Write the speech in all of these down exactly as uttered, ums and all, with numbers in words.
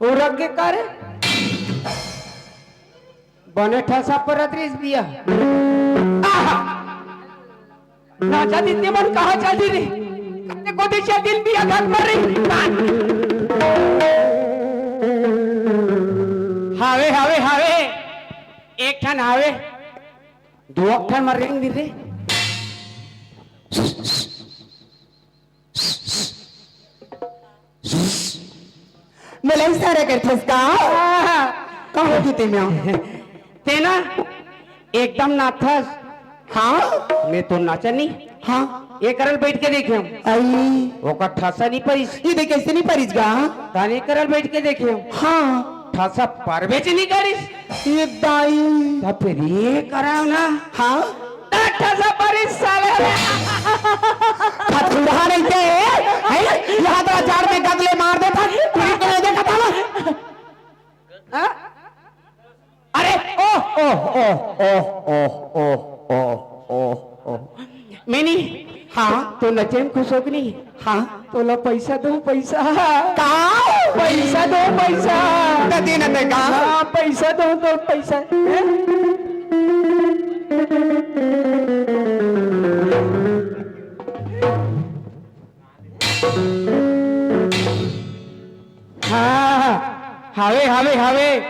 ओ रख के का रे? बने ठसा परत रहिस बिया। आहा! नाचा दीदी मन कहाँ चल दी रे? कते कोती चल दिन बिया घाट मर रही। हावे, हावे, हावे। एक ठन हावे। दो ठन मर रही रे। मिलाई सारा करथस का? हाँ। का हो गई तेमा? तेना एकदम नाथस। हाँ? मैं तो नाचा नहीं। हाँ। ये करल बैठ के देखे हूँ। आई। ओकर ठसा नहीं परिस। ये देख कैसे नहीं परिस गा? ताने करल बैठ के देखे हूँ। हाँ। ठसा परबेच नहीं करिस। ये दाई। तब फिर ये कराओ ना। हाँ। ठसा परिस साले। खतखुरहा नहीं थे, हैं? यहाँ तो अचार में गगले मार देता, पूरी को नहीं देखा था ना। हाँ? अरे, ओ, ओ, ओ, ओ, ओ, ओ, ओ, ओ, ओ। मिनी, हाँ? तो नचे में खुश हो कि नहीं? हाँ। तोला पैसा दो, पैसा। का? पैसा दो, पैसा। त दे न ते का? हाँ, पैसा दो, तो पैसा। हैं? हाँ, हावे, हावे, हावे।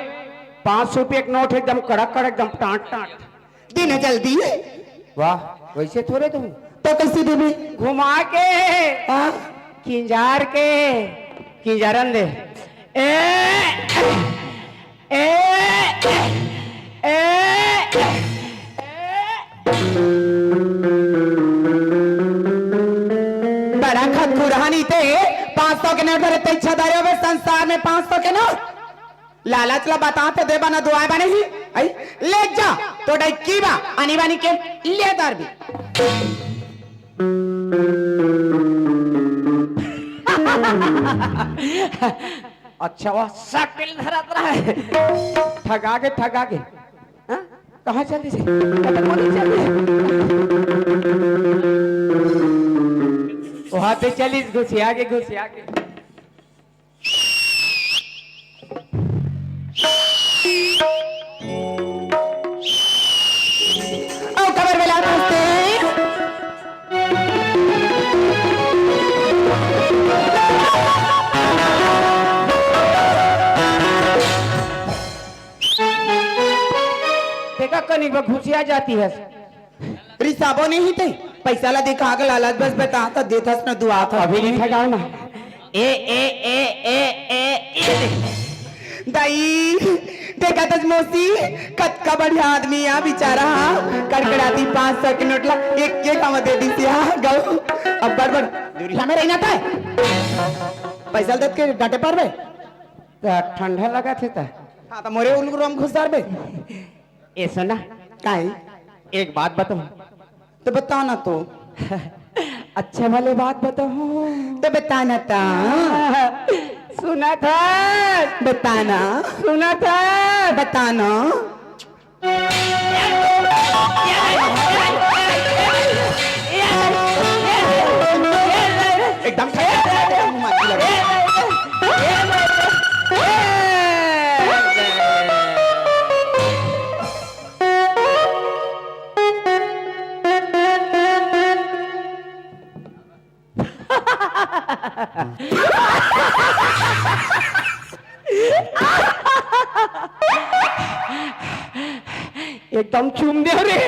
पाँच सौ रुपये के नोट, एकदम कड़क, कड़क, एकदम टांट, टांट। दे ना जल्दी। वाह, वैसे थोड़े तुम। तो कैसे देबे? घुमा के। हाँ? किंजार के। किंजारन दे। ए, ए, ए, ए। बड़ा खतखुरहा नी ते, पाँच सौ के नोट धरे ते इच्छा धरे होबे संसार में पाँच सौ के नोट। लालच ला बता तो दे बना दुआए बने ही। आई, ले जा, तो डाई की बा, आनी बानी के ले दर भी। अच्छा, वह सटिल धरत रहे। ठगा के, ठगा के। हाँ? कहाँ चल दिस? कहाँ चल दिस? वहाँ पे चलिस, घुसिया के, घुसिया के। अउ खबर मिला दोस्ती। देखा कनिक बा घुसिया जाती है। रिसाबो नहीं ते, पैसा ला दिखा के लालच बस बता तो देथस न दुआ था। अभी नहीं ठगाओ ना। ए, ए, ए, ए, ए, ए। दाई, देखा तस मौसी, कतका बढ़िया आदमी आ बेचारा, हाँ, कड़कड़ाती पाँच सौ के नोट ला एक एक हम दे दी हाँ, गौ। अब बड़ बड़ दूरिहा में रहना था। पैसा देत के डांटे पारबे? त ठंडा लगा थे त। हाँ, तो मोरे उलगुरम घुसार बे। ए सुना, काहे? एक बात बताऊं? तो बता ना तो। अच्छा वाले बात बताऊं? तो बता ना ता। सुना था। बता ना। सुना था। बता ना। एकदम एकदम चूम दे रे।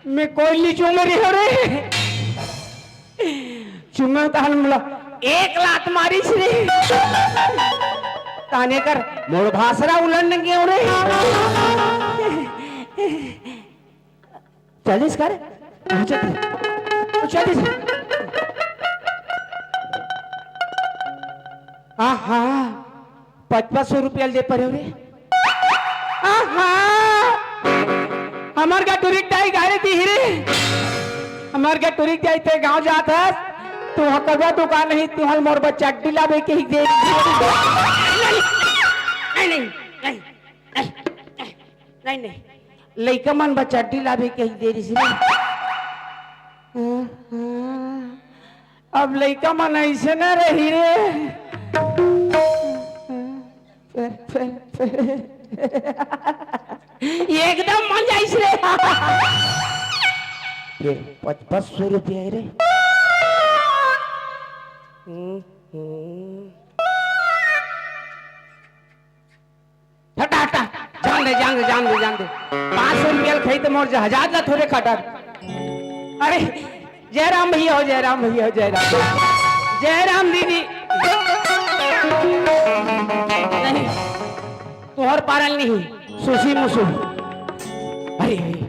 मैं कोई ली चूम रही हो रे। चुम्मे तहन मोला एक लात मारिस रे। ताने कर मोर भासरा उलंड गयो रे। चलिस कर? चलिस। आहा। पचपन सौ रुपया ले परे रे। आहा! हमर गटुरी टाई गाड़ी दी रे। हमर गटुरी टाई ते गांव जात हस, तू हकबा दुकान नहीं, तू हल मोर बच्चा चड्डी लाबे के ही दे। नहीं, नहीं, नहीं, नहीं, नहीं। लइका मन बच्चा चड्डी लाबे के ही दे रही। आहा। अब लइका मन अइसे न रही रे। फेर, फेर, फेर। एकदम मन जाइस रे। फेर पच-, पच सौ रुपया हे रे। हम्म, हम्म। हटा, हटा, जान दे, जान दे, जान दे, जान दे। पाँच सौ रुपया ल खाई त मोर जहाज ला थोरे खटर। अरे, जयराम भैया हो, जयराम भैया हो, जयराम। जयराम दीदी। नहीं, तोहर पारल नहीं, सुसी मुसु। अरे, अरे,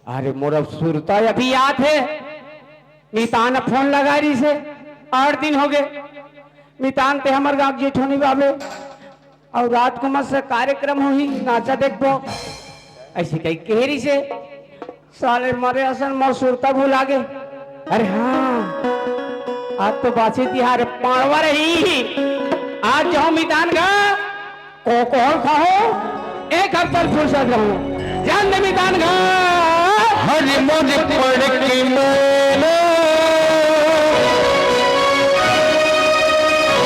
अरे, मोर अब सुरता अभी याद हे। मितान फोन लगा रही से, आठ दिन हो गए। मितान ते हमर गाँव जेठोनी बाबे। अउ रात को मस्त कार्यक्रम होही, नाचा देखबो, अइसे कही कहे रहिसे। साले मरे असन मोर सुरता भुला गे। अरे हाँ, आज तो बासी तिहार पाड़वा रही। आज जाहूँ मितान गा, को कोहल खाहूँ, एक हफ्ता फुर्सत रहूँ। जान दे मितान गा। हरि मुझ पड़ के मैना,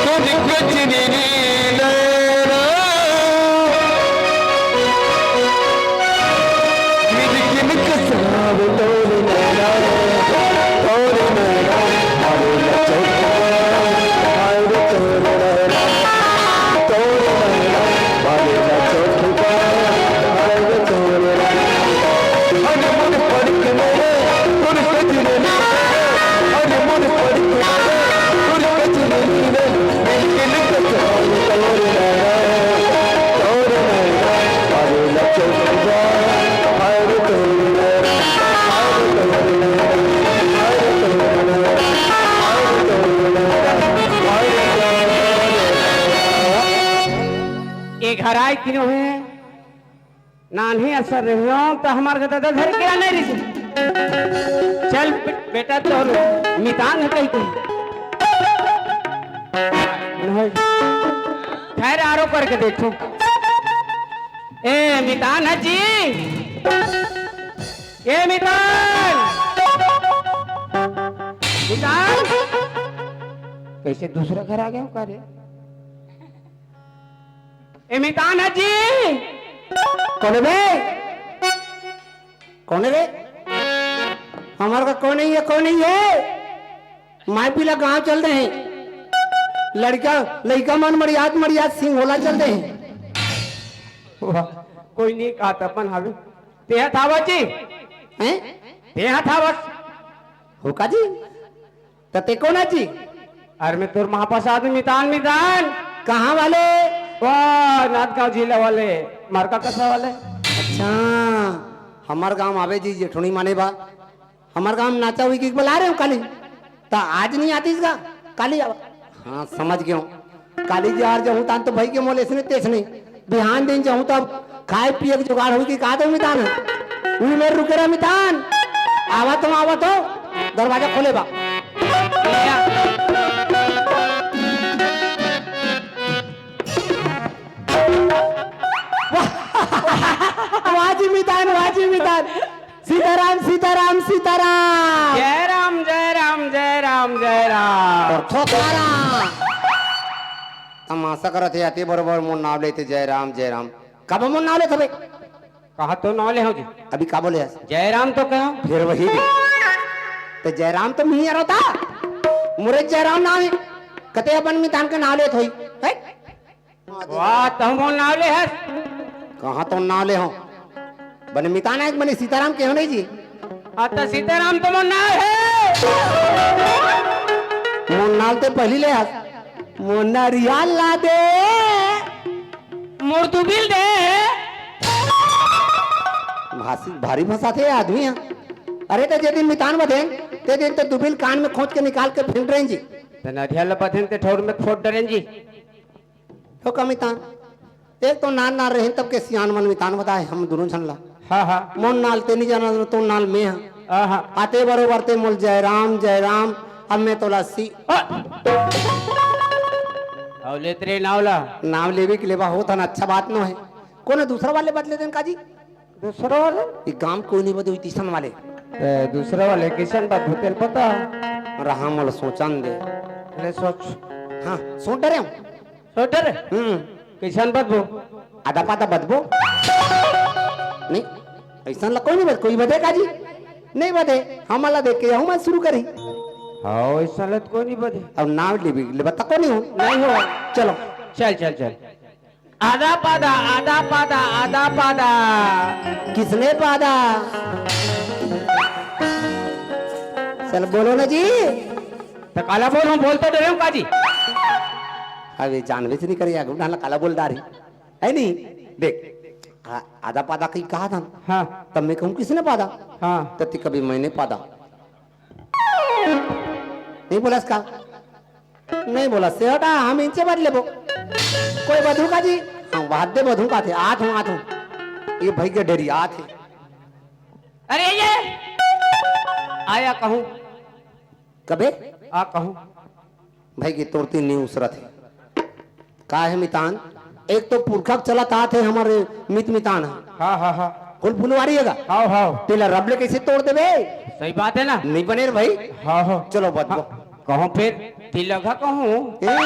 तुझ कजरी नैना, किन किन कसराव तोर नैना, तोर नैना, मारे ना चौक, मारे तोर नैना, तोर नैना, मारे ना चौक, मारे तोर नैना। अरे मन पड़ के मेरे, तोर कजरे नीले, अरे मन पड़ के मेरे, तोर कजरे नीले, दिल के निकल तोर नैना, तोर नैना, अरे लचक जा, अरे तोर नैना, अरे तोर नैना, अरे तोर नैना, अरे तोर नैना, अरे तोर नैना। ए घर आए किनो हे? नान्हे असन रहियो त हमार के दादा धर के आने रहिस। चल बे-, बेटा तोर मितान हे कहि के। नहीं। खैर आरो करके देखो। ए मितान हे जी। ए मितान। मितान। कइसे दूसरा घर आ गे हँव का रे? ए मितान हे जी। कोन हे बे? कोन हे बे? हमर का कोई नहीं हे, कोई नहीं हे। माई पीला गाँव चल दे हे। लड़का, लइका मन मरियात, मरियात सिंगोला चल दे हे। वाह, कोई नहीं कहा त अपन हवे। तेहा था बची? हैं? तेहा था बस। हो का जी? त ते कोन हे जी? अरे मैं तोर महाप्रसाद मितान, मितान। कहाँ वाले? वाह, नांदगांव जिला वाले, मरका कसा वाले। अच्छा, हमर गाँव आवे जी जेठोनी माने बा। हमर गाँव नाचा हुई कि बला रहे हो काली। त आज नहीं आतिस गा, काली आवा। हाँ, समझ गेंव। काली जी आर जहूँ तान तो भई के मोल अइसने तेसने। बिहान दिन जहूँ तब खाए पिए के जुगाड़ होई कि का दो मितान हे। उही मेर रुके रह मितान। आवत हँव, आवत हँव। दरवाजा खोले बा। वाह जी मितान, वाह जी मितान। सीताराम, सीताराम, सीताराम। जय राम, जय राम, जय राम, जय राम। और थोथाराम। तमाशा करत हे, अति बरोबर मोर नाव लेथे, जय राम, जय राम। कब मोर नाव लेथे बे? कहाँ तो नाव ले हँव जी? अभी का बोले हस? जय राम तो कहा। फिर वही जी। त जय राम तो मिही रोता। मोरे जय राम नाव हे। कते अपन मितान के नाव लेत होही। हैं? वाह, तहूँ मोर नाव ले हस? कहाँ तो नाव ले हँव? बने मितान हे, बने सीताराम केहेंव नहीं जी। हाँ, त सीताराम तो मोर नाव हे। मोर नाव ते पहिली ले हस। मोर नरिया ला दे। मोर दुबिल दे। भासी, भारी फँसाथे आदमी हे। अरे त जे दिन मितान बधेन, ते दिन तो दुबिल कान में खोंच के निकाल के फेंक डरेन जी। त नरिया ला बधेन ते ठौर में फोड़ डरेन जी। हो का मितान? एक तो नान नान रहेन तब के सियान मन मितान बताए हम दुनों झन ला। हाँ, हाँ। मोर नाव ते नहीं जानस, तोर नाव में हे। आहा। आते बरोबर ते मोला जयराम, जयराम, अब मैं तोला सी। आ! अउ लेत रे नाव ला। नाव लेबे के लेबा होत हन, अच्छा बात नो हे। कोनो दूसरा वाले बदले देन का जी? दूसरा वाले? ये गांव कोई नहीं बदले, तीसन वाले। ए, दूसरा वाले किशन बा, तेल पता। रहा मोला सोचन दे। ले सोच। हाँ, सोच डरे हूँ। सोच डरे? हम्म। किशन बा वो? आधा पादा बदबो। नहीं, ऐसा ला कोई नहीं बद, कोई बदे का जी? नहीं बदे, हमला देख के यहू मन शुरू करी। हाँ, ऐसा ला तो कोई नहीं बदे। अब नाम ले भी, ले बता कोनी हो? नहीं हो। चलो। चल, चल, चल। आधा पादा, आधा पादा, आधा पादा। किसने पादा? चल बोलो ना जी। तो काला बोल, हम बोलते डरे हूँ का जी? अबे जानबे से नहीं करे यार, उन्हें काला बोल डारी। है नहीं? देख, आ-, आधा पादा कहीं कहा था। हाँ। तब मैं कहूँ किसने पादा? हाँ। तो ती कभी मैंने पादा। नहीं बोला इसका? नहीं बोला, सेवटा हम इनसे बात लेबो। कोई बधू का जी? हम बात दे बधू का थे, आत हूँ, आत हूँ। ये भाई के डेरी आत है। अरे ये आया कहूँ। कबे? आ कहूँ। भाई की तोरती नी उसरत है। का है मितान? एक तो पुरखा के चलत आत है हमारे मित मितान है। हाँ, हाँ, हाँ। कुल फुलवारी है गा। हाँ, हाँ। तेला रबले कैसे तोड़ देबे? सही बात है ना? नहीं बने रे भाई। हाँ, हाँ। चलो बात हाँ। बो। कहूँ फिर तिलघा कहूँ। ए,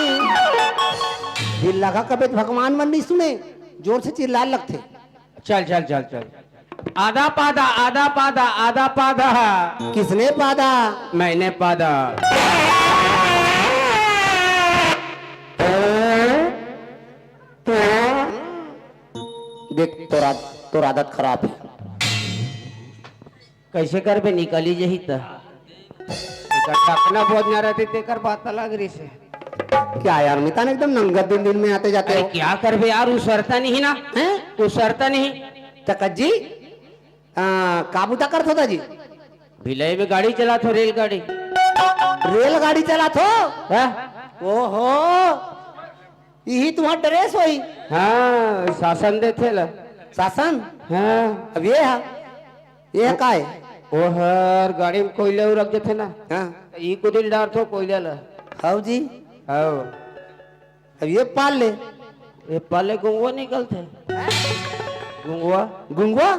तिलघा कबे तो भगवान मन नहीं सुने, जोर से चिल्ला लगथे। चल, चल, चल, चल। आधा पादा, आधा पादा, आधा पादा। किसने पादा? मैंने पादा। देख, तोर आद-, तोर आदत खराब है। कैसे करबे, निकली जही त। एकर टकना बोझ ना रहती, तेकर बात अलग रही से। क्या यार, मितान एकदम नंगत दिन दिन में आते जाते अरे हो। क्या करबे यार, उसरता नहीं ना। हैं? उसरता नहीं। तकत जी, आ, का बुता करत होता जी? भिलाई में गाड़ी चलात हो, रेलगाड़ी। रेलगाड़ी चलात हो? हाँ। ओहो, यही तुम्हार ड्रेस होई। हाँ, शासन देथे ला। शासन? हाँ। अब ये है, ये है का है? वो हर गाड़ी में कोयला रख देथे ना। हाँ। ई कुदिल डारथो कोयला ला। हाउ जी। हाउ। अब ये पाल ले। ये पाले गुंगवा निकलथे। गुंगवा? गुंगवा?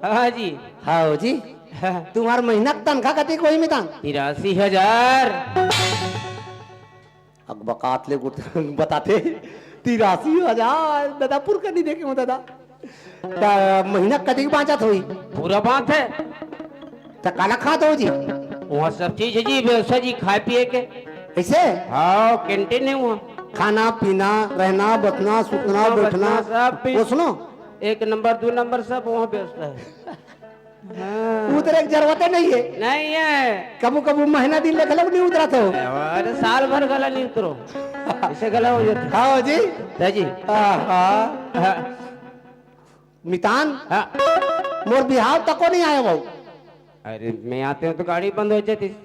हाँ जी। हाउ जी। हाँ। तुम्हार महीना के तनखा कते कोई मितान? तिरासी हजार। अक बकात ले गुत-, बताते, तिरासी हजार, दादा, पुरखा नहीं देखे हो, दादा। त महीना कतिक बाँचत होही? पूरा बाँच हे। त काला खात हो जी? वहाँ सब चीज हे जी, व्यवस्था जी, खाए पिए के। ऐसे? हाँ, कैंटीन हे वहाँ। खाना, पीना, रहना, बसना, सुतना, उठना, बैठना, बैठना, सब चीज। वो सुनो। एक नंबर, दो नंबर, सब वहाँ व्यवस्था हे। हाँ। उतरे के जरूरत नहीं हे। नहीं हे। कबू कबू महीना दिन ले घलो नहीं उतरत हो। अरे साल भर गला नहीं उतरो। ऐसे गला हो जाता। हाँ जी। है जी। हाँ, हाँ। हाँ। मितान। हाँ। मोर बिहाव तको नहीं आयो बाबू। अरे मैं आते हूँ तो गाड़ी बंद हो जाती।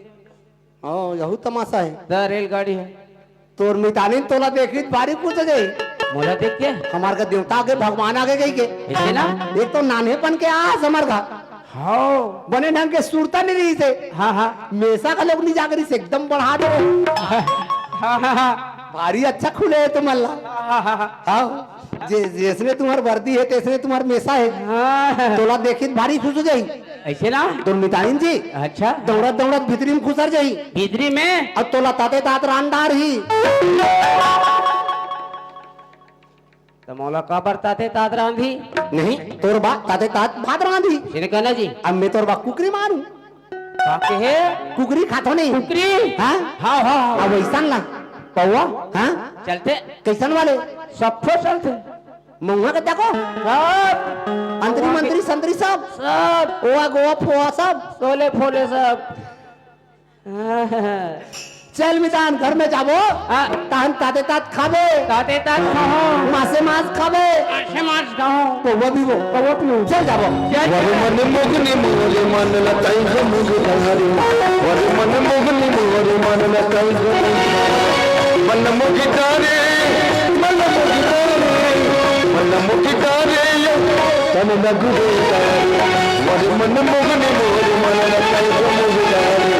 ओ, यहू तमाशा हे। त रेलगाड़ी हे। तोर मितानिन तोला देखी त भारी खुश हो जाही। मोला देख के? हमार का देवता आगे, भगवान आगे कही के। ऐसे ना? एक तो नान्हेपन के आस हमार का। हाँ। बने ढंग के सुरता नहीं रहिसे। हाँ, हाँ। मेसा का लोग नहीं जागरिस, एकदम बढ़ा दे। हाँ, हाँ, हाँ। भारी अच्छा खुले हे तुमन ला। हाँ, हाँ, हाँ। हाँ। जे-, जैसने तुम्हार वर्दी हे, तैसने तुम्हार मेसा हे। हाँ। तोला देखी त भारी खुश हो जाही। ऐसे ना? तोर मितानिन जी। अच्छा। दौड़त दौड़त भीतरी में खुसर जाही। भीतरी में? अउ तोला ताते तात रांध डारही। त मोला काबर ताते तात रांधही? नहीं, तोर बा ताते तात भात रांधही। इने कहना जी। अब मैं तोर बा कुकरी मारूं। का कहे? कुकरी खाथो नहीं। कुकरी? हाँ? हाँ, हाँ, हाँ। अब वैसन ला। पौवा? हाँ? चलते। कैसन वाले? सफो चलते। मउहा के देखो। सब। अंतरी मंतरी संतरी सब। सब। ओआ गोआ फोआ सब। सोले फोले सब। चल मितान घर में जाबो। हाँ। तहन ताते तात खाबे। ताते तात खाहूँ। मासे मास खाबे। मासे मास खाहूँ। पौवा पीबो। पौवा पीबो। चल जाबो। चल। वरे मन मुगनी मोरे मन लताई गो मुगदारे। वरे मन मुगनी मोरे मन लताई गो मुगदारे। मन मुगदारे, मन मुगदारे, मन मुगदारे, तन लगुरे तारे। वरे मन मुगनी मोरे मन लताई गो मुगदारे।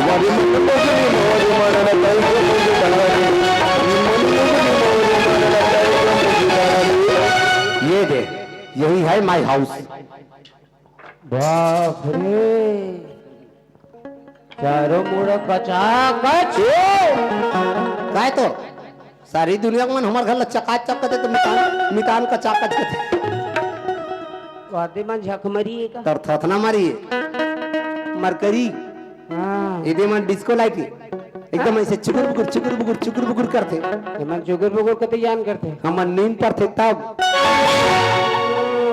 वरे मन मुगनी मोरे मन लताई गो मुगदारे। मन मुगनी मोरे मन लताई गो मुगदारे। ये दे, यही है my house। बाप रे, चारों मुड़ा कचाकच। ए! काय तो? सारी दुनिया के मन हमर घर ला चकाचक कथे, तो मितान, मितान कचाकच कथे। वादे मन झकमरी हे का? तर थथना मारी हे। मरकरी। हाँ। एदे मन डिस्को लाइट हे। एकदम ऐसे चुकुर बुकुर, चुकुर बुकुर, चुकुर बुकुर करथे। एमन चुकुर बुकुर कते जान करथे। हमन नींद परथे तब।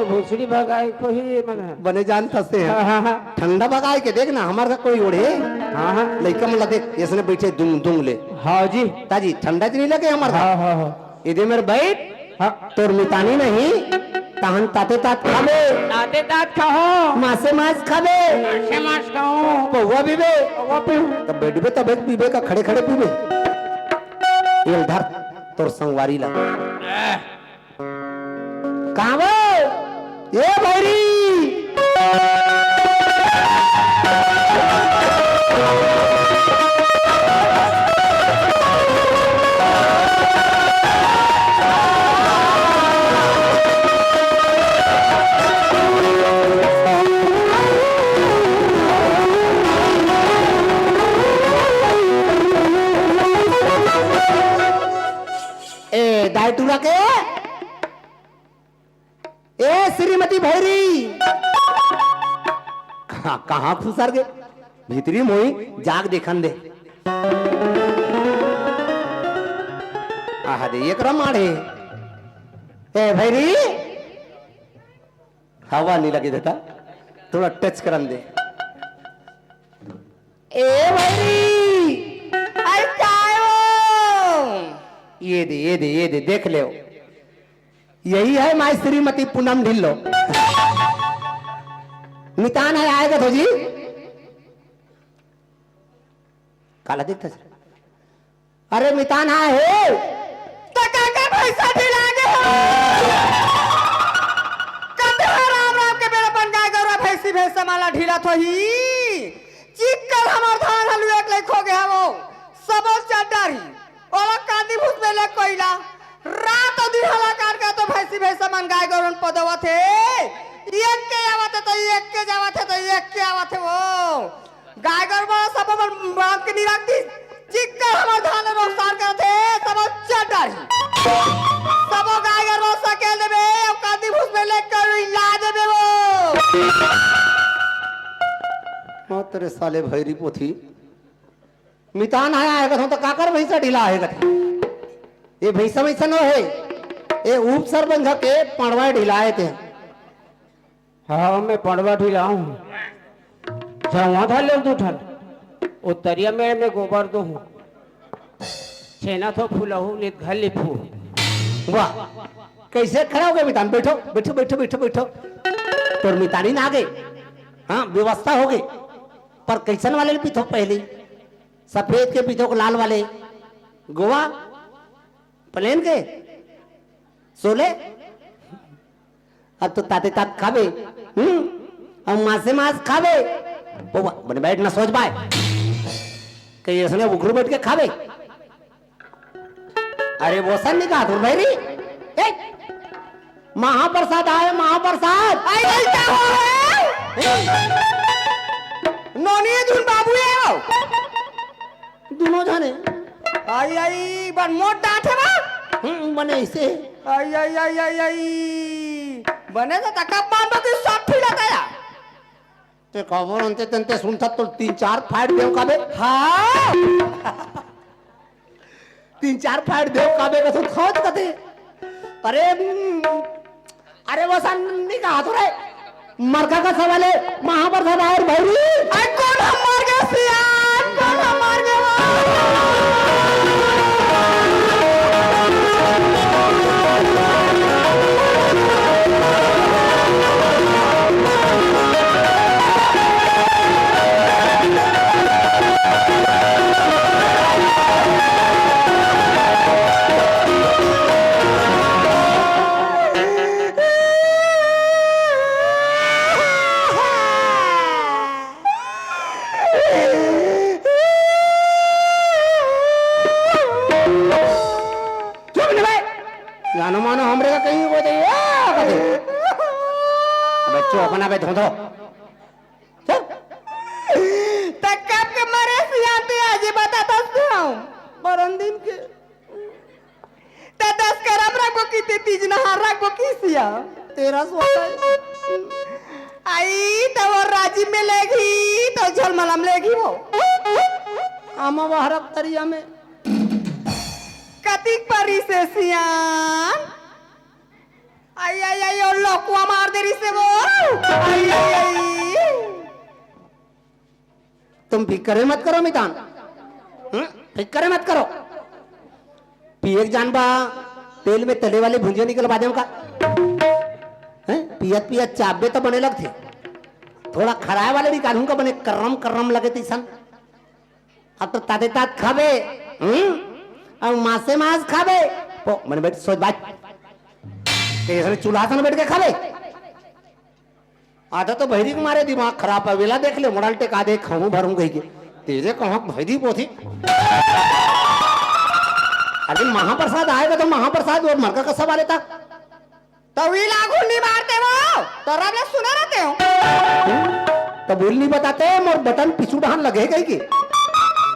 भोसड़ी भगाए कोही मन। बने जान फंसते हैं। हाँ, हाँ, हाँ। ठंडा भगाए के देख ना, हमर का कोई ओढ़े। हाँ, हाँ। लइका मन ला देख, ऐसने बैठे दुंग दुंग ले। हाँ जी। ताजी ठंडा तो नहीं लगे हमर का? हाँ, हाँ, हाँ। एदे मेर बैठ। हाँ। तोर मितानी नहीं, तहन ताते तात खाबे। ताते तात खाहूं। मासे मास खाबे। मासे मास खाहूं। पौवा पीबे। पौवा पीहूं। तब बैठबे तब एक पीबे का खड़े खड़े पीबे। ये धर तोर संगवारी ला। कहां वो? ए भैरी। ए दाई टूरा के, ए श्रीमती भैरी। कहां, कहां खुसर गे? भीतरी मोई जाग देखन दे। आहा दे, एकरा माढ़े। ए भैरी, हवा नहीं लगे देता, थोड़ा टच करन दे। ए भैरी, आई काय वो? ये दे, ये दे, ये दे, देख ले। यही है माई श्रीमती पूनम ढिल्लो। मितान है, आएगा तो जी। काला देखता सर। अरे मितान हा हे। त काकर भैंसा ढिला गे हो? कते हो राम राम के बेरा अपन गाय गरुवा भैंसी भैंसा मन ला ढिलत होही। चिक्कल हमर धान ह लुए के लइक हो गे हवो। सबो चड्डर ही। ओला कांदी भूस में ले कोइला। रात अउ दिन हला काट के तो भैंसी भैंसा मन गाय गरुवा पदवत हे। एक के आवत हे तो एक के जावत हे तो एक के आवत हे वो। गाय गरु मन सबो मन बांध के नी रख दिस। चिक्कल हमर धान ल नोकसान करत हे, सबो चर डारही। सबो गाय गरु सकेल देबे, अउ कांदी भूस में लेके ला देबे वो। हाँ, तेरे साले भैरी पोथी। मितान आया है कथों तो काकर भैंसा ढीला है कथे। ये भैंसा वैसा न है। ये उप सरपंच के पड़वा ढीला है ते। हाँ, मैं पड़वा ढिलाहूँ। जाऊँ आधा ले दू ठन। ओ तरिया में मैं गोबर दूँ। छेना थो फूलहू नित घर लिपू। वाह, कैसे खड़ा हो गए मितान? बैठो, बैठो, बैठो, बैठो, बैठो। तोर मितानी ना आ गए। हाँ, व्यवस्था हो गई। पर कैसन वाले पीथो पहली? सफेद के पीथो के लाल वाले? गोवा? प्लेन के? सोले? अब तो ताते तात खाबे, हम्म? अब मासे मास खाबे। बउआ, बने बैठ ना सोच बाय। कहीं ऐसने उघरू बैठ के खाबे। अरे वो सन नहीं कहा तू भैरी। ए, महाप्रसाद आए, महाप्रसाद। आई, आई, क्या हो है? नोनी धुन बाबू आओ। दोनों जाने। आई, आई, बन मोट डांटे बा। हम्म, बने इसे। आई, आई, आई, आई, आई। बने तो तकब मान दो कि सब ठीक रहता है। ते खबर अंते तंते सुनता तो तीन चार फाइट देव काबे। हाँ। तीन चार फाइट देव काबे का तो खोज कते। अरे, हम्म, अरे वो सन नहीं कहा तो रे। मरका का सवाल है, महाप्रसाद आए भैरी। अरे कौन हम मर गए सियान? कौन हम मर गए वो? चुप नहीं भाई, जानो मानो हमरे का कहीं को दे, आ, कदे। अबे चुप, अपना बे धोधो। चल। त कब के मर दिन के। त दस करम रखबो कि ते तीज नहार रखबो कि सिया? तेरा सोता है। आई त वो राजी में लेगी, त झलमलम लेगी वो। आमा वहरक तरिया में। कतिक परी से सियान? आई, आई, आई, ओ लकुआ मार दे रही से वो। आई, आई, आई। तुम फिक्र मत करो मितान, हम्म? फिक्र मत करो। पिए के जान बा, तेल में तले वाली भुंजिया निकलवा दे का। हैं? पियत पियत चाबे तो बने लगथे। थोड़ा खराय वाले निकालूं का, बने कर्रम कर्रम लगे तैसन। अब तो ताते तात खाबे, हम्म? अब मासे मास खाबे। ओ, मने बैठ सोच बात। तेरे चूल्हा सन बैठ के खाबे। आधा तो भैरी के मारे दिमाग खराब है, वेला देख ले, मोड़ल टेका दे, खाऊं भरूं कही के। तेरे कहाँ भैरी पोथी? अरे महाप्रसाद आएगा तो महाप्रसाद और मरका कसा वाले था? तो वी लागू नहीं मारते वो, तो रब ले सुने रहते हो। तो बोल नहीं बताते, मोर बटन पिछू डहान लगे गई की।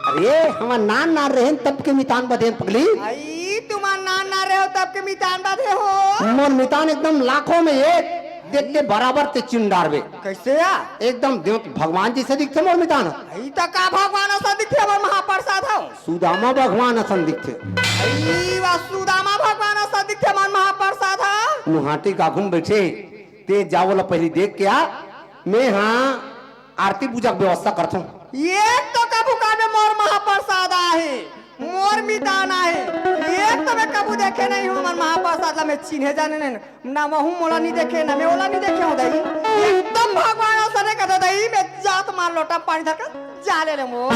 अरे, हमार नान नान रहे तब के मितान बधे पगली। आई, तुम्हार नान नान रहे हो तब के मितान बधे हो। मोर मितान एकदम लाखों में एक, देख के बराबर ते चिन डारबे। कैसे या? एकदम देव भगवान जैसे दिखते मोर मितान। आई, तो का भगवान ऐसा दिखते मोर महाप्रसाद हो? सुदामा भगवान असन दिखथे। ई वा सुदामा भगवान असन दिखथे, मन महाप्रसाद ह। मुहाटी का घूम बैठे, ते जावो ला पहली देख के आ। मैं हाँ आरती पूजा के व्यवस्था करथों। एक तो कभू का में मोर महाप्रसाद आहे, मोर मितान आहे। एक तो मैं कभू देखे नहीं हूँ, मन महाप्रसाद ला मैं चिन्हे जाने नहीं। ना वहू मोला नहीं देखे, ना मैं ओला नहीं देखे हूँ दाई। एकदम भगवान असन कथे दाई, मैं जात मार लोटा पानी धर के जा ले ले मो।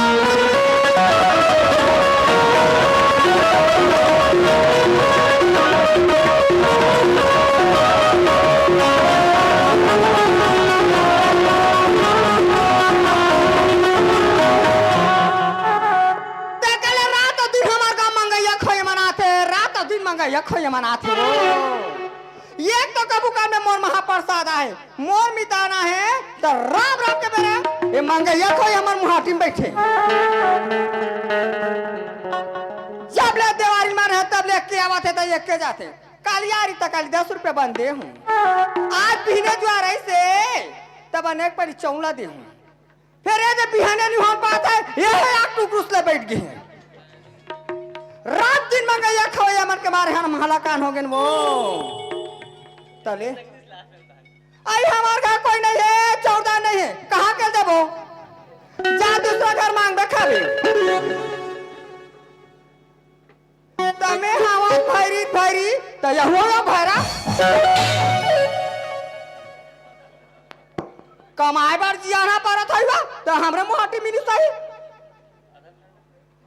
ते कले रात दिन हमार गाँव मंगैया खोए मनाथे, रात दिन मंगैया खोए मनाथे। एक तो कभू काल में मोर महाप्रसाद आहे, मोर मितान आहे, त राम राम के बेरा, ए मंगैया खोए हमर मुहाटी में बैठे। जब ले देवारी मन हे, तब ले के आवत हे, त एक के जाथे। कालियारी त काली दस रुपया बन दे हूँ। आज बिहने जुआर ऐसे, तब अनेक परी चौला दे हूँ। फेर ए दे बिहाने नहीं हो पात हे, ये है आग टुकरुस ले बैठ गए हैं। रात दिन मंगैया खवैया मन के मारे हम हलाकान हो गए वो। तले, आई हमार घर कोई नहीं है, चौदा नहीं है, कहाँ के देबो? जा दूसरा घर मांग बे खाबे। तमे हवा भैरी भैरी, त यहुआ ना भैरा। कमाए बर जियाना परत है बा, त हमरे मुहाटी मिनी सही।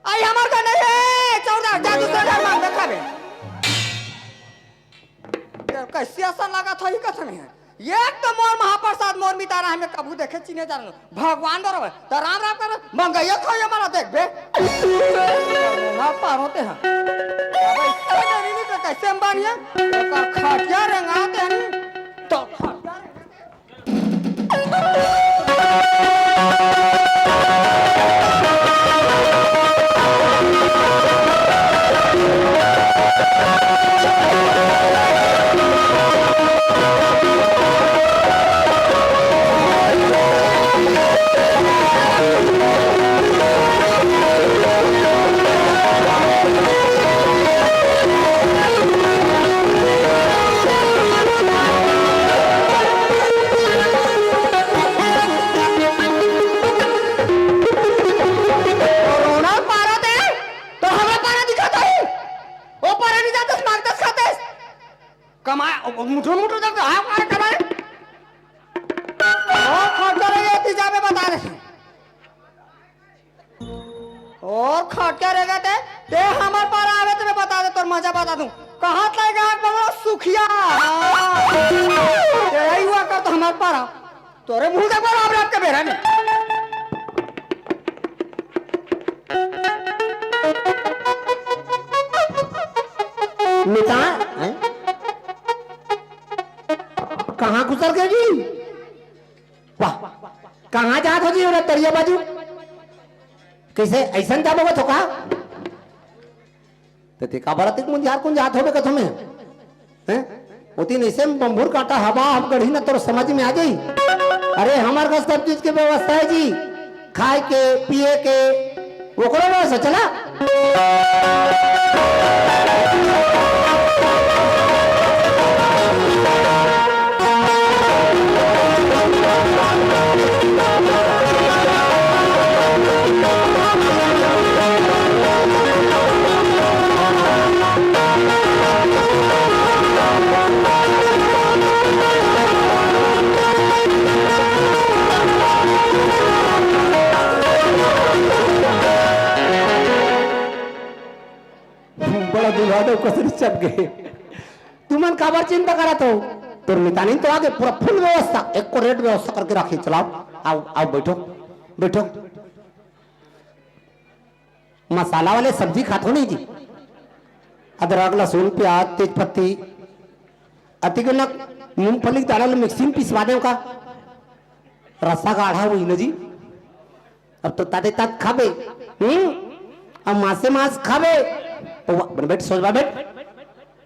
आई हमार का नहीं है, चौदह, जा दूसरा घर मांग देखा बे। त कैसे असन लगा था ही कसम है। एक तो मोर महाप्रसाद मोर मितान आहे, मैं कभू देखे चिन्हे जान भगवान बरोबर। त राम राम कर, मंगैया खोए मला देखबे। ना पारो ते हा। अब इससे डरी नहीं तो कैसे अंबानी है? तो खटिया रेंगाते हैं। तो खटिया रेंगाते हैं। कोरोना पारा दे, तो हमें पारा दिखाता ही। ओ पारा नहीं जाता, मांगता खाते। कमाए, ओ, ओ, मुठो, मुठो जब तो हाँ, हाँ, कमाए। ओ, खर्चा रहे, ये तीजा में बता रहे। और खर्चा रहेगा ते, ते हमार पारा आवे तो मैं बता दे, तोर मजा बता दूं। कहाँ तक गया बंगला सुखिया? हाँ। ते यही हुआ कर तो हमार पारा। तोरे मुंह देखो राम राम के बेरा में। मिता, हैं? कहाँ घुसर गए जी? वाह, कहाँ जात हो जी, ओला तरिया बाजू? कैसे ऐसन जाबो थोका? त ते काबर अतिक मुंझार कुंझात होबे कथों में? हैं? ओती नइसे बम्भुर कांटा हवा हम गढ़ी न तोर समझ में आ जाई। अरे हमर घर सब चीज के व्यवस्था हे जी, खाय के, पिये के, ओकरो व्यवस्था चला। बड़ा दुल्हा दे कसरी चप गए। तुमन काबर चिंता करत हो? तोर मितानिन तो आगे पूरा फुल व्यवस्था, एको रेट व्यवस्था करके राखी। चलाओ, आओ, आओ, बैठो, बैठो। मसाला वाले सब्जी खाथो नहीं जी। अदरक, लहसुन, प्याज, तेजपत्ती, अतिक न मूंगफली के दाना ल मिक्सी में पिसवा देव का? रस्सा गाढ़ा होही न जी। अब तो ताते तात खाबे, हम्म? अब मासे मांस खाबे। तो वा-, बन बैठ, सोच बा बैठ।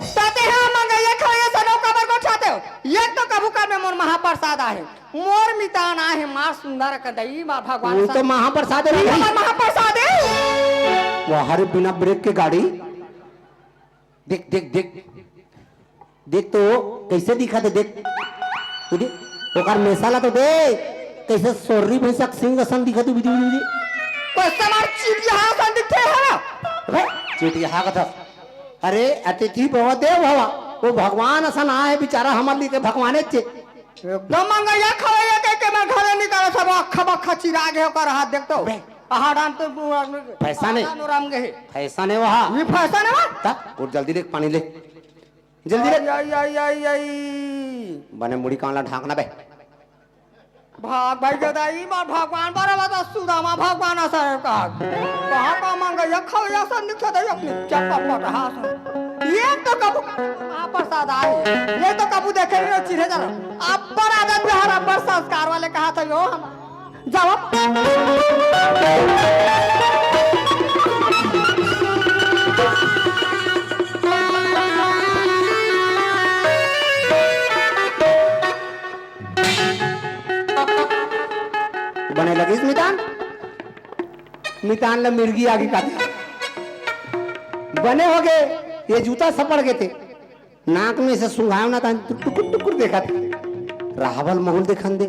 ताते हा मंगइया खवइया सनो काबर गोठाते हो? ये तो कभू कर में मोर महाप्रसाद आहे। मोर मितान आहे, मार सुंदर कदई, मार भगवान वो तो सा-, महाप्रसाद है ये भाई। हमार महाप्रसाद है। वाह रे, बिना ब्रेक के गाड़ी। देख, देख, देख। देख तो, कइसे दिखत हे, देख। तू देख, ओकर मेसा ला तो देख, कइसे सोर्री भैंसा के सींग असन दिखत हे, विधि, विधि, विधि। कइसे मार चिटिया असन दिखथे हे? अबे, चिटिया कथस। अरे, अतिथि भव देव भव। वो भगवान असन आए बिचारा हमर लिए के भगवाने चे। एकदम मंगइया खवइया कहिके मैं घरे निकाले सब अखा बखा चिरा गे ओकर हाथ देख तो। बे। आहा डान तो फैशन है। आहा डान राम गए। फैशन है वहा। ये फैशन है वहा। ता, उठ जल्दी ले, पानी ले। जल्दी ले। आई, आई, आई, आई, आई। बने मुड़ी कान ला ढांकना बे। भाग भाई गदाई, मार भगवान बारे बता, सुदामा भगवान असा है का? कहाँ का मंगइया खवइया सन दिखत हे अपने चप्पा पटहा सन। ये तो कबू महाप्रसाद आए, ये तो कबू देखे नहीं चिन्हे जाना। अब्बर आदत व्यवहार, अब्बर संस्कार वाले कहा था यो हम। जाओ। बने लगिस मितान, मितान ल मिर्गी आगे काटे। बने हो गे, ये जूता सपड़ गे ते। नाक में से सुंघाव ना तान टुकुर टुकुर देखा थे। राहबल महूल देखन दे।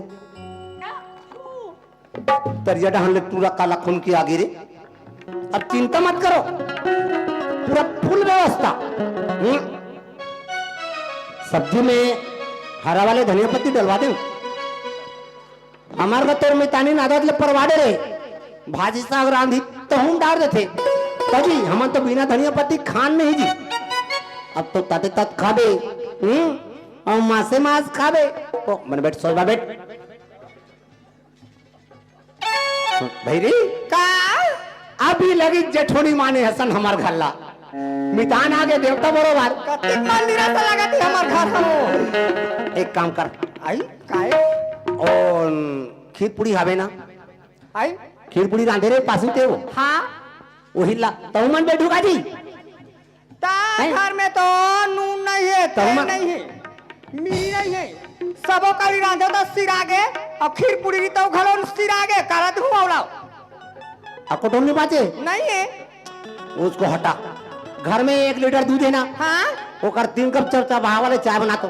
तरिया डहन ले टूरा काला खून के आगे रे। अब चिंता मत करो, पूरा फुल व्यवस्था। हम्म। सब्जी में हरा वाले धनिया पत्ती डलवा दे। हमार का तोर मितानिन आदत ले परवा डरे। भाजी साग रांधी तहूं डार देथे। तभी हमन तो बिना धनिया पत्ती खान नहीं जी। अब तो ताते तात खाबे, हम्म, अउ मासे मास खाबे। ओ, मन बैठ, सोच बा बैठ। भैरी, का? अभी लगी जेठोनी माने हसन हमार घर ला। मितान आगे देवता बरोबर। कतेक मंदिर असा लगत हे हमार घर हो। एक काम कर। आई? काय? ओ, खीर पूरी हवे ना? आई? खीर पूरी रांधे रे पासू ते वो। हाँ। वही ला, तहु मन बैठू का जी? ता हैं? घर में तो नून नहीं है, तेल तहु मन नहीं है, मिरी नहीं है। सबो करी रांधे तो सिरा गे, अउ खीर पूरी तो घलो सिरा गे, करत हूँ औलाओ। आ कुटुम नहीं बाचे? नहीं है। उसको हटा। घर में एक लीटर दूध है ना? हाँ। ओकर तीन कप चरचा बहा वाले चाय बना तो।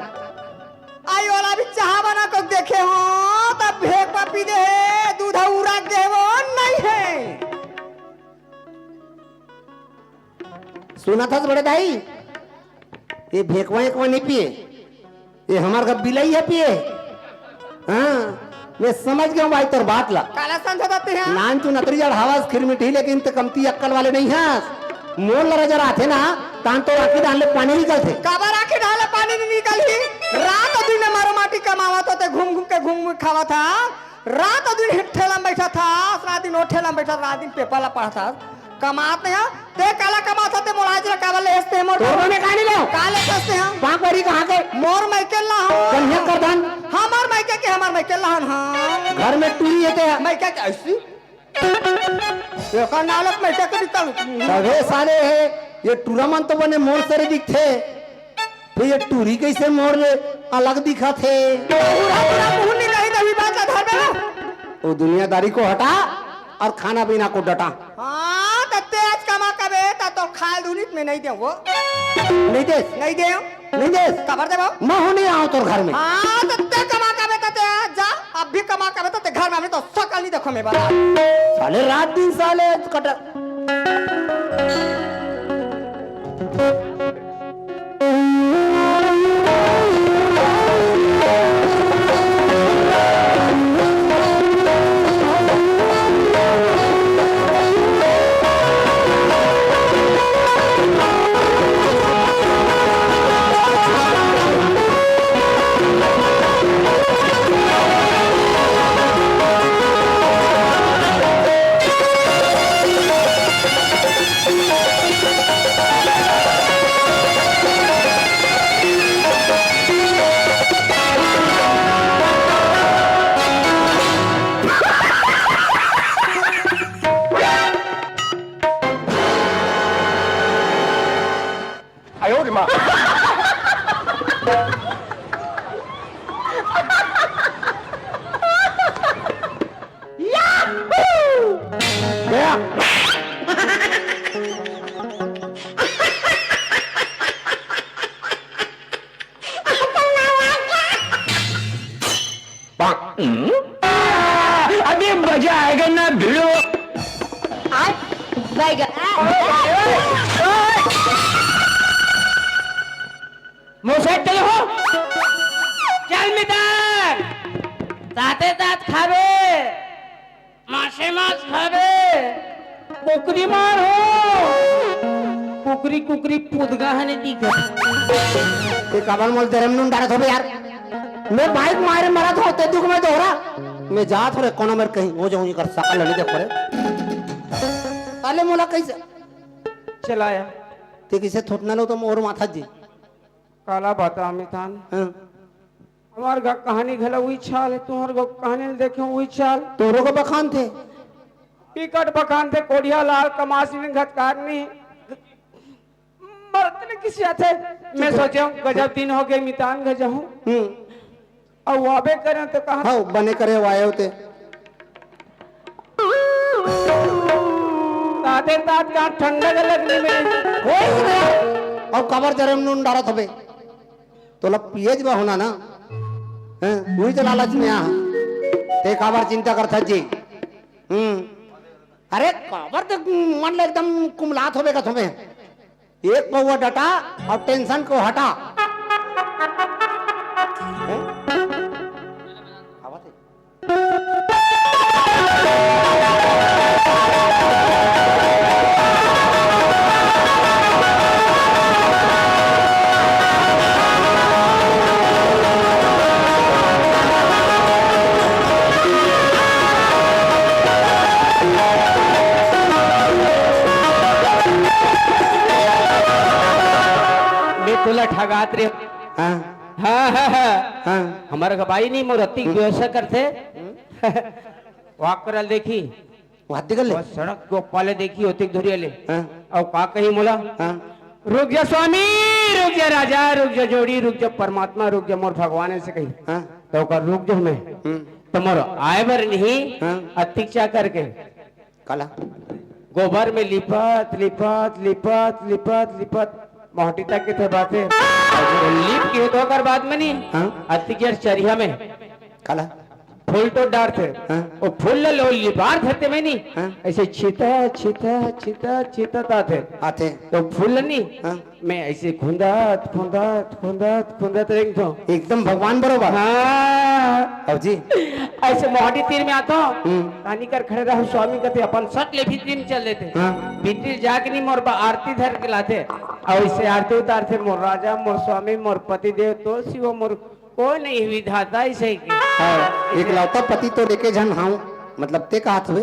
आई वाला भी चाह बना को देखे हो, तब भेक पा पी दे है, दूध उरा दे वो नहीं है। सुना था बड़े दाई, ये भेकवा एकवा नहीं पिए, ये हमार का बिलई है पिए। हाँ, मैं समझ गया हूँ भाई तोर बात ला। काला समझा जाते हैं? नान तू नतरी अढ़ावस खीर मिठी, लेकिन ते कमती अक्कल वाले नहीं हस। मोर लरा जरा आथे ना, तान तो आँखी डाल ले पानी निकलथे। काबर आँखी डाल ले पानी नहीं निकलही? रात दिन मारो माटी कमावत होते, घूम घूम के घूम घूम खावत हा। रात दिन ठेला में बैठा था, रात दिन वो ठेला में बैठा था, रात दिन पेपर ला पढ़ा था। कमात नहीं हा? ते काला कमात हा, ते मोर आज ला काबर ले हंसते हैं मोर तोर में काहे नहीं ले? का ले हंसते हैं? पाँच बारी कहाँ के? मोर मायके ला हो। कन्या करधन। हमार मायके के, हमार मायके ला हन, हाँ। घर में टूरी है ते। मायके के ऐसी? एकर नालक मायके के निकल। सभे साले है। ये टूरा मन तो बने मोर सरे दिखथे, फिर ये टूरी कैसे मोर ले अलग दिखत हे? पूरा पूरा मुंह निकाली तभी बात ला धर में। वो दुनियादारी को हटा और खाना पीना को डटा। हाँ, त ते आज कमा कबे, त तो खाल दूनित में नहीं दे वो। नहीं देस। नहीं दे। नहीं देस। काबर देबो? मैं हूँ नहीं आऊँ तोर घर में। हाँ, त ते कमा कबे, त ते जा, अब भी कमा कबे, त ते घर में, हमने तो सकल नहीं देखो मैं बता। साले रात दिन साले कटर। गया। अभी मजा आएगा ना भिड़ो। आज बैगन। मोसट चलो हो। चल मितान, ताते तात खाबे, मासे मास खाबे, कुकरी मार हो। कुकरी कुकरी पुदगा हने दिखत। ते काबर मोल दरम नून डारत होबे यार? मैं बाइक मारे मरत हो, ते दुख में दोहरा। मैं जात हो रे, कोनो मेर कहीं हो जाऊं, एकर सकल नहीं देखो रे। अले मोला कैसे चलाया? ते किसे थोटना लो तो मोर माथा जी। काला बता मितान। हाँ। हमार ग-, कहानी घला उही चाल है, तुम्हार ग-, कहानी ल देखे उही चाल। तोरो का बखान थे? बिकट बखान थे, कोढ़िया लाल कमासी ने घतकार नहीं। मरत ने किसी आथे। मैं सोचे हूँ, गजब दिन हो गए, मितान घर जाऊँ। हम्म। अब वाबे करें तो कहाँ? हाँ, बने करे वाये होते। ताते तात का ठंडा का लगनी में। कोई नहीं। अब कबर जरम नून डारत हबे। तोला पियेच बा होना ना। हैं? उही तो लालच में आ। ते काबर चिंता करथस जी? हम्म। अरे काबर ते मन ले एकदम कुमलात होबे कथों में। एक पौवा डटा और टेंशन को हटा। हैं? आवत है। मैं तोला ठगात रे। हाँ। हाँ, हाँ, हाँ। हाँ। हमारा का भाई नहीं, मोर अतिक हम्म। व्यवसाय करथे। हम्म। वॉक करल देखी। वहाँ दिखल ले। वो सड़क को पाले देखी होती धुरिया ले। हाँ। और का कही मोला? हाँ। रुक जा स्वामी, रुक जा राजा, रुक जा जोड़ी, रुक जा परमात्मा, रुक जा मोर भगवान, ऐसे कही। हाँ। तो ओकर रुक जा मैं। हम्म। तो मोर आए बर नहीं, हाँ। अतिक चा करके। काला? गोबर में लिपत, लिपत, लिपत, लिपत, लिपत, मोहटी तक के थे बाते। और लिप के तो ओकर बाद में नहीं, हाँ। अतिक चरिया में। काला? फूल तो डारथे। हाँ। वो फूल ल लो लिबार धरते में नहीं। हाँ। ऐसे छीता, छीता, छीता, छीता आथे। आथे। तो फूल ल नहीं। हाँ। मैं ऐसे खुंदत, खुंदत, खुंदत, खुंदत रेंगथों। एकदम भगवान बरोबर। हाँ। अब जी। ऐसे मोहाटी तीर में आथों। हम्म। तानी कर खड़े रहो स्वामी कथे अपन सट ले भीतरी में चल देते। हाँ। भीतरी जाके नहीं मोर बा आरती धर के लाते। और इससे आरती उतारते मोर राजा, मोर स्वामी, मोर पति देव तो शिव मोर कोई नहीं विधाता ऐसे की। हाँ, एकलौता पति तो लेके झन हाव, मतलब ते का हाथ हुए?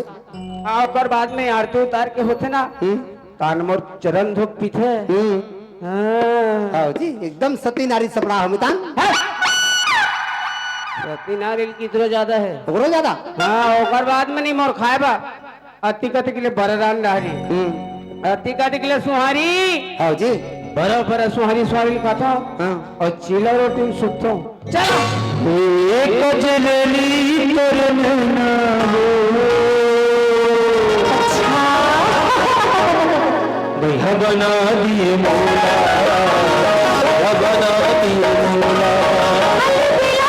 हाँ, ओकर बाद में आरती उतार के होथे ना, हम्म। तान मोर चरण धोक पीथे। हम्म। हाँ। हाँ जी, एकदम सती नारी सपड़ा हो मितान। हाँ। सती नारी कितरो ज्यादा है। ओकरो ज्यादा? हाँ, ओकर बाद में नहीं मोर खाए बा। अति कति के लिए बरदान डारी। हम्म। अति का निकले सुहारी। हाँ जी। बड़ा बड़ा सुहारी सुहारी लिखा था। हाँ। और चीला रोटी में सुखतो। चलो। एक कजरेली तोर नैना हो। अच्छा। भैया बना दिए मोला, भैया बना दिए मोला। भैया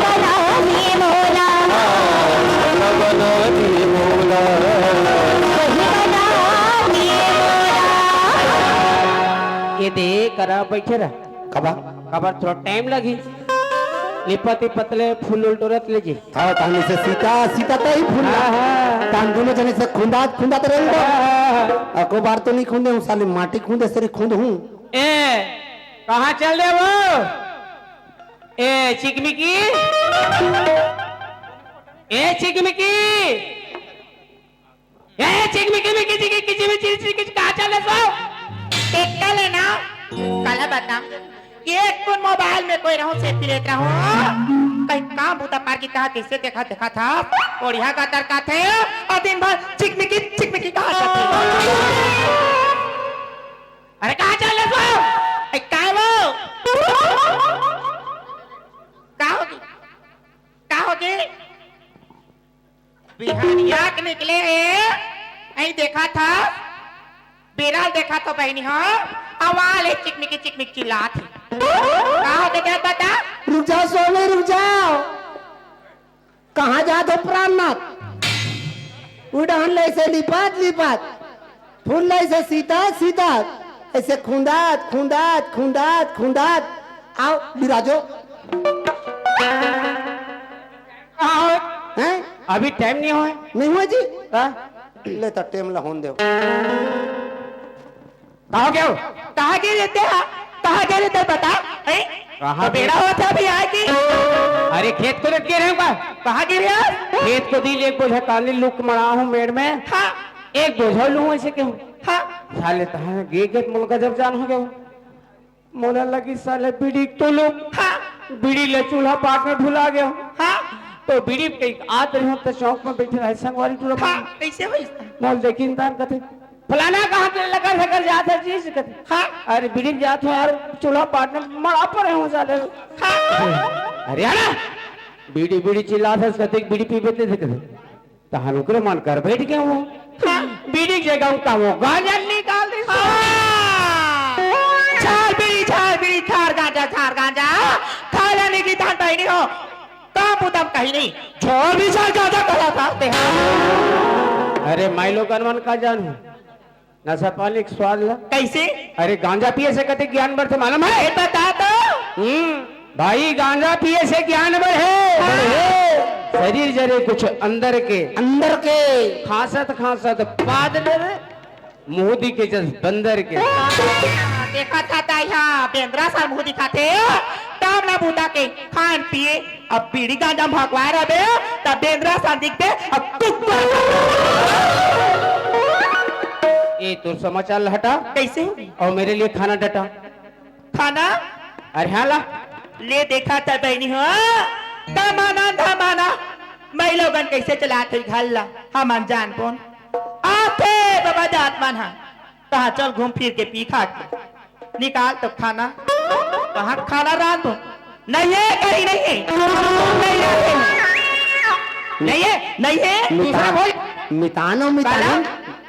बना दिए मोला। बना दिए मोला। बना दिए मोला। ये दे करा बैठे रह। कबा? कबर थोड़ा टाइम लगी। लिपत लिपत ले फूल उल टोरत ले जी। हाँ, तानी से सीता, सीता तो ही फूल। हाँ, हाँ। तान दोनों जने से खुंदात, खुंदात रंग। हाँ, हाँ, हाँ। अको बार तो नहीं खुंदे हूँ, साले माटी खुंदे सरी खुंद हूँ। ए, कहाँ चल दे वो? ए, चिकमिकी। ए, चिकमिकी। ए, चिकमिकी, मिकी, चिकी, किची, मिची, चिकी, चिकी, कहाँ चल रहे सो? टेक्का लेना, काला बता। ये कौन मोबाइल में कोई रहूं, सेल्फी लेत रहूं। कहीं काम बूता पार की कहा, कैसे देखा, देखा था। और यहाँ का तरका थे, और दिन भर चिकमिकी, चिकमिकी कहा करते। अरे, कहाँ चल रहे सो? ए, काय वो? का होगी? का होगी? बिहानिया के निकले हे, नहीं देखा था, बेरा ल देखा था बहिनी हो, अवाल हे चिकमिकी चिकमिक चिल्लात हे। का हो गया बता? रुक जाओ स्वामी, रुक जाओ। कहाँ जात हो प्राणनाथ? उड़हन ले से लिपात लिपात, फूल ले से सीता सीता, ऐसे खुंदात खुंदात खुंदात खुंदात। आओ बिराजो। कहाँ हो? हैं? अभी टाइम नहीं हुआ है। नहीं हुआ जी? हाँ? ले तो टाइम ला होन दे। कहाँ गए हो? कहाँ गए रहते हैं? कहाँ गए रहते हैं बता? हैं? कहाँ तो बेड़ा गए? होता भी आए कि? अरे खेत को देख के रहे हो का? कहाँ गिरे आप? खेत को दी एक बोझा काली लुक मड़ा हूँ मेड़ में। हाँ। एक बोझा लूँ ऐसे क्यों? हाँ। साले तहाँ गे गे मुल्का जब जान हो गया। मोला लगी साले बीड़ी तो लो। हाँ। बीड़ी ले चूल्हा पाट में भुला गया। हाँ। तो बीड़ी के आत रहे तो चौक में बैठे रहे संगवारी टूरा हाँ, कैसे होई? मोल देखिन तार कथे, "फलाना कहाँ के लकर लकर जात है जी?" से कथे, हाँ। "अरे बीड़ी जात हो यार, चूल्हा पाट में मड़ा पर हूँ साले।" हाँ। "अरे आना, बीड़ी बीड़ी चिल्लात है।" कथे, "बीड़ी पीबे ते?" कथे, तहन ओकरे मन कर बैठ गए वो। हाँ, बीड़ी के जगह उनका वो गांजा निकाल दे। हाँ। झाड़ बीड़ी, झाड़ बीड़ी, झाड़ गांजा, झाड़ गांजा। खा लेने की धान बहनी हो। काम बुतम कहीं नहीं। छोड़ भी झाड़ गांजा कहा था ते। अरे माई लोगन मन का जानू। नशा पानी के स्वाद ला। कैसे? अरे गांजा पिए से कते ज्ञान बढ़थे मालूम है? ए, बता तो। हम्म, भाई गांजा पिए से ज्ञान बढ़े। हाँ। बढ़े। शरीर जरे कुछ अंदर के। अंदर के। खांसत खांसत पाद डरे, मोदी के जस बंदर के। देखा था ताई हा, बेंदरा सार मुंह दिखाथे, काम ना बूता के, खान पिए, अब बीड़ी गांजा में भकवाए रहबे, तब बेंदरा सन दिखबे, अब कुकुर। ए, तोर समाचार ल हटा। कैसे होही? और मेरे लिए खाना डटा। खाना? अरे हाँ ला। ले देखा था बहनी हो, कमाना धमाना, मैं लोगन कैसे चलात हे घर ला, हम अनजान कौन? आथे बाबा जात मन हा, कहा चल घूम फिर के पी खा के। निकाल तो खाना। कहाँ खाना रांधो? नहीं है, कहीं नहीं है। नहीं है, नहीं है, नहीं है। दूसरा मितान, बोल। मितानो, मितानो। काला?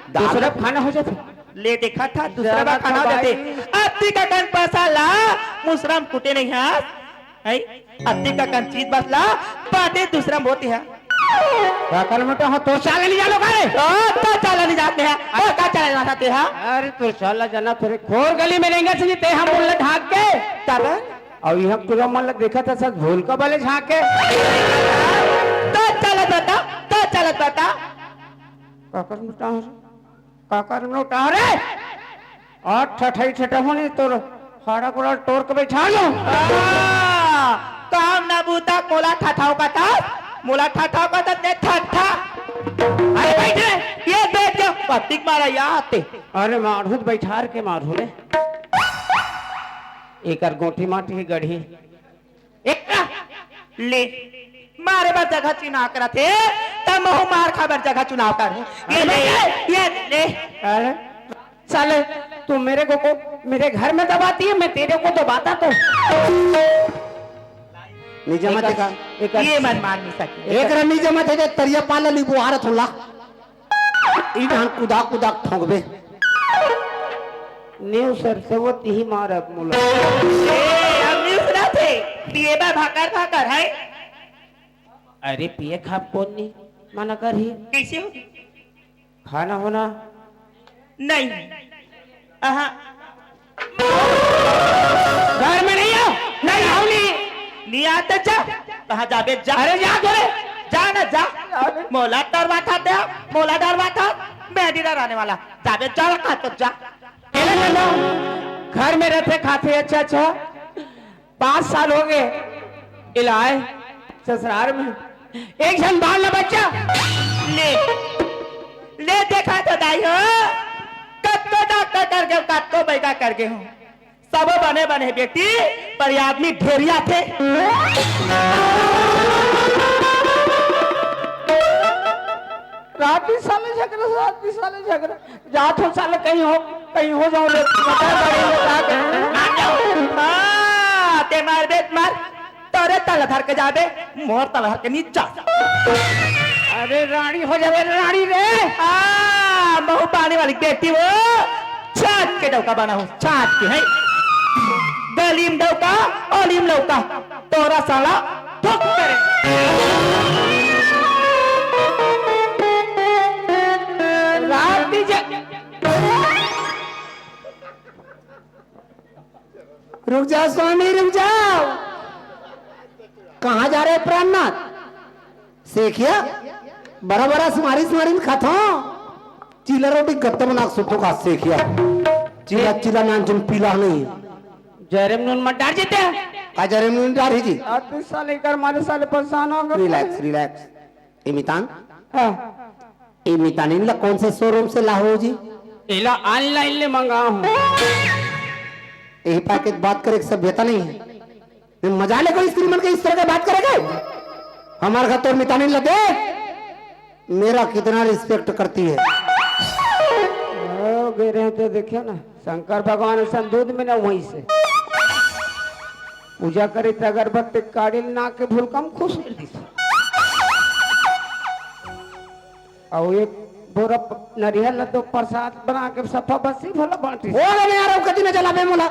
दाल। दूसरा खाना हो जाता। ले देखा था, दूसरा ज्यादा बार खाना हो जाते। भाई। अत्ती का कन पैसा ला, मुसरम कुटे नहीं हाथ। है? अत्ती का कन चीज बसला, बाटे दूसरा मोती है। का कर मोटा हो, तो चाले नहीं जानो का रे? ओ, तो चाले नहीं जाते हैं। ओ, का चाले नहीं जाते हैं? अरे, तो चाला जाना थोड़े खोर गली में रहेंगे, सही ते हम बोल ढाक के। तब? और ये हम पूरा मन लग देखा था, सच भूल का बले झांक के। तो चलत बता, तो चलत बता। काकर नोटा रे? काकर नोटा रे? आठ ठठाई ठठा होने तोर हाड़ा गोड़ा टोर के बैठा लो। काम ना बूता मोला ठठाओ का था, मोला ठठाओ का था, ते ठठा। अरे बैठ रे, ये बैठ जा, पतिक मारा या आते। अरे मारू त बैठार के मारू रे। एकर गोटी माटी गढ़ी। एकरा ले मारे बर जगह चुनाव करत हे, त महू मार खाए बर जगह चुनाव कर। ये ले, ये ले। अरे साले, तू मेरे को, को मेरे घर में दबाती है, मैं तेरे को दबाता तो। नहीं जमत हे का? एक ये मन मान नहीं सके। एक रमी जमत हे, तरिया पाला ली बुहारत होला। ई धान कुदा कुदा ठोंकबे। न्यू सर से वो तिही मारब मोला। ए, हम न्यू सुना थे। पिए बा भाकर भाकर है। अरे पिए खाब कोन नहीं मना करही। कैसे हो? खाना होना? नहीं। आहा। घर में नहीं हो? नहीं हो नहीं। नहीं आते जा। कहाँ जाबे जा? अरे जा तोरे। जा ना जा। मोला डरवा था दे, मोला डरवा था। मैं नहीं डराने वाला। जाबे जा, कहाँ तो जा। अरे ना, घर में रहते खाते अच्छा अच्छा। पाँच साल हो गए इलाय ससुराल में, एक झन बाल न बच्चा। ले, ले देखा तो दाई हो, कत्तो डॉक्टर कर गए, कत्तो बैगा कर गए हो, सबो बने बने बेटी, पर ये आदमी ढेरिया थे। राती साले झगड़ा, राती साले झगड़ा। जात हो साले कहीं हो, कहीं हो जाओ रे, बता बड़ी बता के। हाँ, ते मार बेट मार, तोरे तल धर के जाबे, मोर तल धर के नीचा। अरे रानी हो जाबे रानी रे। हाँ, महू पानी वाली बेटी वो, छात के डौका बना हूँ, छात के है। गलीम डौका, ओलीम लौका। तोरा साला ठोक करे। रात दीजिए। रुक जाओ स्वामी, रुक जाओ। कहाँ जा रहे प्राणनाथ? सेखिया, बड़ा बड़ा सुमारी सुमारी खाथो। चीला रोटी गत्ता बना के सुतो का सेखिया। चीला, चीला नान जुन पीला नहीं। जरे में नून मत डार जीते। का जरे में नून डार ही जी? अब तू साले कर मारे साले परेशान हो गए। Relax, relax. ए मितान? हाँ। ए मितानिन ला कौन से शोरूम से लाहो जी? एला ऑनलाइन ले मंगाहूँ। यही पाके बात करे के सभ्यता नहीं है। मैं मजा ले कोई स्त्री मन के इस तरह के बात करेगे? हमारे घर तोर मितानिन ला देख, मेरा कितना रिस्पेक्ट करती है। ओ, गे रहे तो देखियो ना, शंकर भगवान असन दूध में ना वहीं से। पूजा करी त अगरबत्ती काड़ी ना के भूल कम खुश कर दी। अउ एक बोरा प-, नरिहर ल दो प्रसाद बना के सफा बसी भला बांटी। ओ रे यार, अउ कति न जलाबे मोला।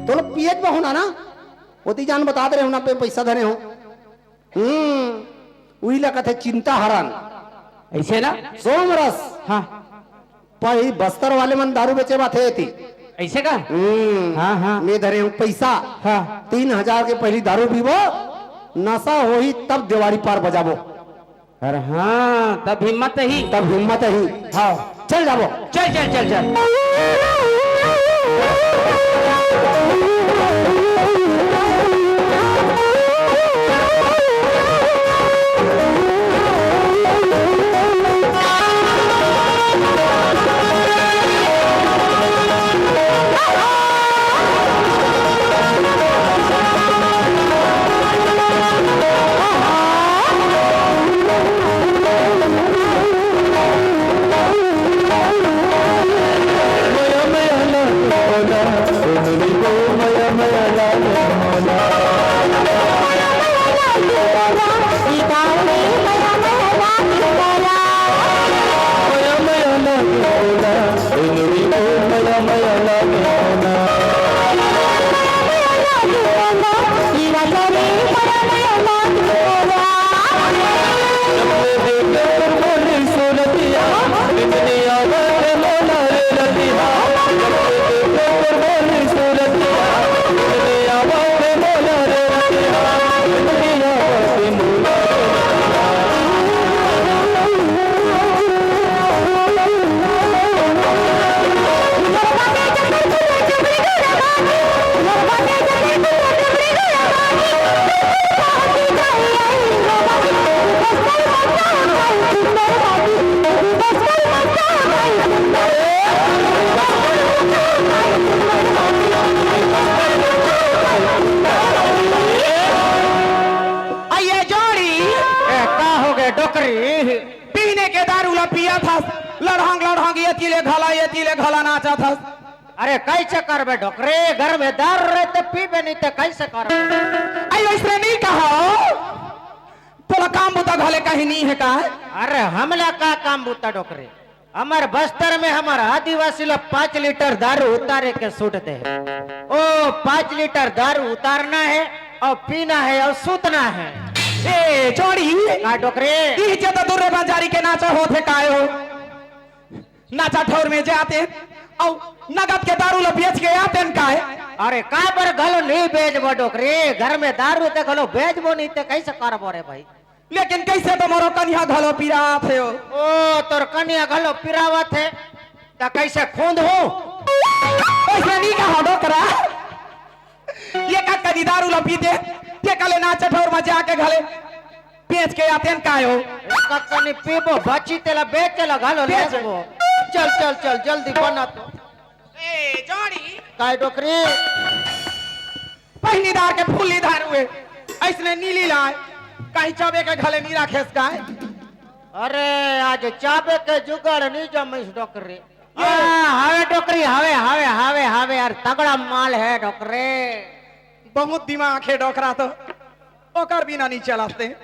तोला पियत बा होना ना। ओती जान बता दे रहे होना पे पैसा धरे हो। हम्म, उही ला कथे चिंता हरण। ऐसे ना? सोमरस। हाँ। पही बस्तर वाले मन दारू बेचे बाथे एती। ऐसे का? हम्म। हाँ, हाँ। मैं धरे हूँ पैसा। हाँ। तीन हजार के पहली दारू पीबो, नशा होही तब देवारी पार बजाबो। अरे हाँ, तब हिम्मत ही। तब हिम्मत ही। हाँ। चल जाबो। चल, चल, चल, चल। अरे कैसे करबे डोकरी, घर में दारू रहे त पीबे नहीं त कैसे करबे? अई वैसे नहीं कहा हो, तोला काम बुता घले कहीं नहीं है का? अरे हमला का काम बुता डोकरी, हमर बस्तर में हमर आदिवासी लोग पाँच लीटर दारू उतारे के सुटथे। ओ पाँच लीटर दारू उतारना है और पीना है और सूतना है। ए जोड़ी का डोकरी? ई जे तो दुर्रे बाजारी के नाचा होथे कायो। नाचा ठौर में जाते अउ नगद के दारू ल बेच के आते न काय? अरे काबर घलो नहीं बेचबो डोकरी, घर में दारू ते घलो बेचबो नहीं ते कैसे करबो रे भाई? लेकिन कैसे तो मोरो कनिहा घलो पिरात हे ओ। ओ तोर कनिहा घलो पिरावत हे, त कैसे खूंद हूँ? ऐसे नहीं कहा डोकरा। ये का कदी दारू ल पीते, ते कले नाचा ठौर में जाके घले बेच के आते न कायो। कक्कनी पीबो, बची तेला बेच तेला घलो बेच। लेबो। चल, चल, चल, जल्दी बना तो। ए, जोड़ी। काय डोकरी? पहिनी दार के फूली दारू हे, ऐसने नीली लाय, कहीं चबे के घले नी राखेस काय? अरे, आज चाबे के जुगाड़ नी जमिस डोकरी। हाँ, हवे डोकरी, हवे, हवे, हवे, हवे यार, तगड़ा माल हे डोकरी। बहुत दिमाग हे डोकरा तो, ओकर बिना नी चलाते।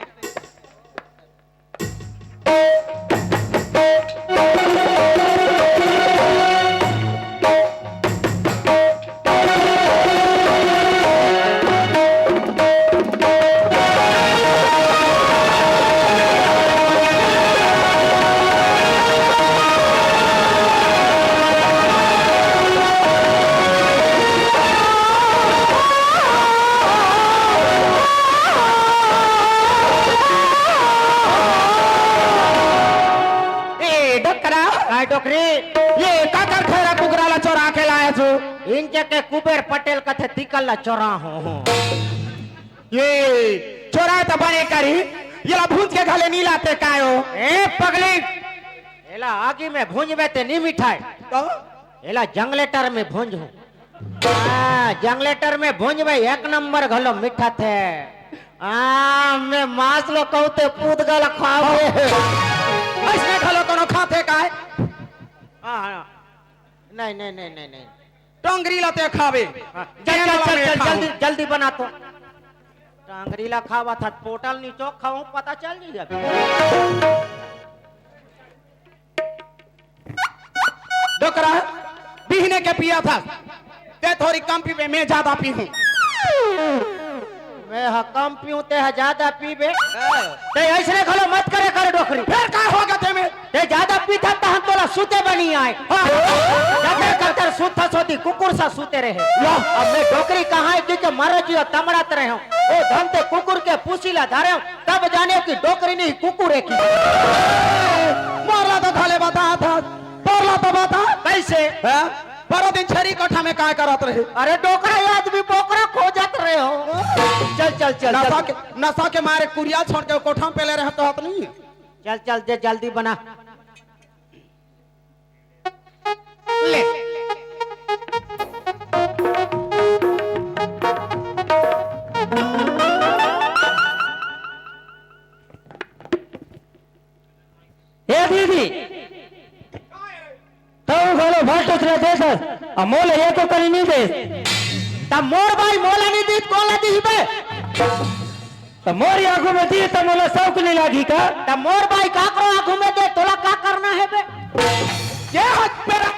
ए, डोकरा। काय डोकरी? ये काकर खैरा कुकरा ला चोरा के लाया छु? इंचे के कुबेर पटेल कथे तिकल ला चोरा हो, हो। ये चोरा त बने करी, ये ला भूंज के घले नी लाते कायो? ए पगली, एला आगी में भूंजबे ते नी मिठाय। तो? एला जंगलेटर में भूंज हूँ। हाँ, जंगलेटर में भूंजबे एक नंबर घलो मीठा थे। हाँ, मैं मांस लो कहूँ ते पूत गल खावे। ऐसने घलो कोनो खाथे काय? हाँ, हाँ। नहीं, नहीं, नहीं, नहीं, नहीं। टोंगरी ला ते खावे। हाँ, चल, चल, चल, चल, जल्दी, जल्दी बना तो। टोंगरी ला खावा था, पोटल नी चोक खाऊं, पता चल जाई अभी। डोकरा, बिहने के पिया था, ते थोड़ी कम पीबे, मैं ज्यादा पी हूँ। मैं ह कम पीऊँ, ते ह ज्यादा पीबे। हाँ। ते ऐसने घलो मत करे कर डोकरी। फिर का होगा ते में? ते ज्यादा पीथा तहन तोला सुते बनी आय। हाँ। जते कतर सुत सोती कुकुर सा सुते रहे। लो। अब मैं डोकरी कहाँ है कि के मर जियो तमड़त रहे हो। ओ धन ते कुकुर के पूसी ला धारे हो। तब जाने कि डोकरी नहीं, कुकुर है की। मोरला तो खाले बता था, मोरला तो बता। कैसे? हैं? बारह दिन छेरी कोठा में काय करत रहे? अरे डोकरा, ये आदमी बोकरा खोजत रहे हो। चल, चल, चल, नशा चल। के, नशा के मारे कुरिया छोड़ के कोठा में पेले रहे तो हत नहीं। चल, चल, जे जल्दी बना। ले। ए दीदी, तऊ घलो भट्ट उतरा देस, आ मोला एको कनी नी देस। त मोर बाई मोला नी दीत, कोला दिही बे? त मोर आगू में दी त मोला शौक नहीं लागी का? त मोर बाई काकरो आगू में दे, तोला का करना है बे? ये हक पे रख।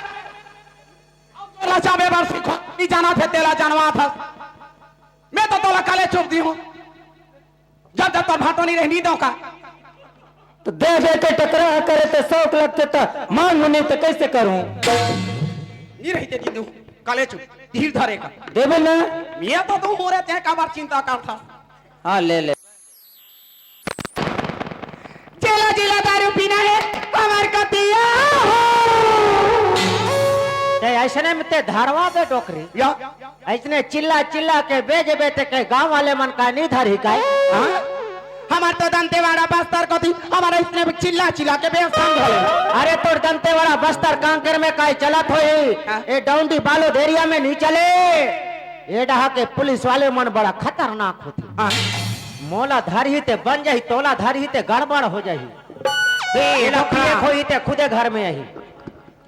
अब तोला जाबे बर सिखो, नहीं जाना थे तेला जानवा था। मैं तो तोला काले चुप दी हूँ। जब जब तोर भाटो नहीं रही, नहीं दो का। तो दे दे के टकरा करे तो शौक लगते तो मांगू नहीं तो कैसे करूँ? नहीं रही ते दी दूँ, काले चुप, धीर धरे का। देबे ना। मैं तो तू हो रहे ते काबर चिंता करता। हाँ, ले ले। जेला जेला दारू पीना है, हमर कतिया हो। ते ऐसने में ते धारवा बे डोकरी। या। ऐसने चिल्ला चिल्ला के बेचबे ते के गांव वाले मन का नी धरही काय? हाँ? हमर तो दंतेवाड़ा बस्तर कोती, हमर ऐसने चिल्ला चिल्ला के बेचथन घलो। अरे तोर दंतेवाड़ा बस्तर कांकेर में काय चलत होही? हाँ। ए डौंडी बालोद एरिया में नी चले। ए डहा के पुलिस वाले मन बड़ा खतरनाक होथे। हाँ। मोला धरही ते बन जाही, तोला धरही ते गड़बड़ हो जाही। ए, एला डोकरा। पिए खोही ते खुदे घर में आही।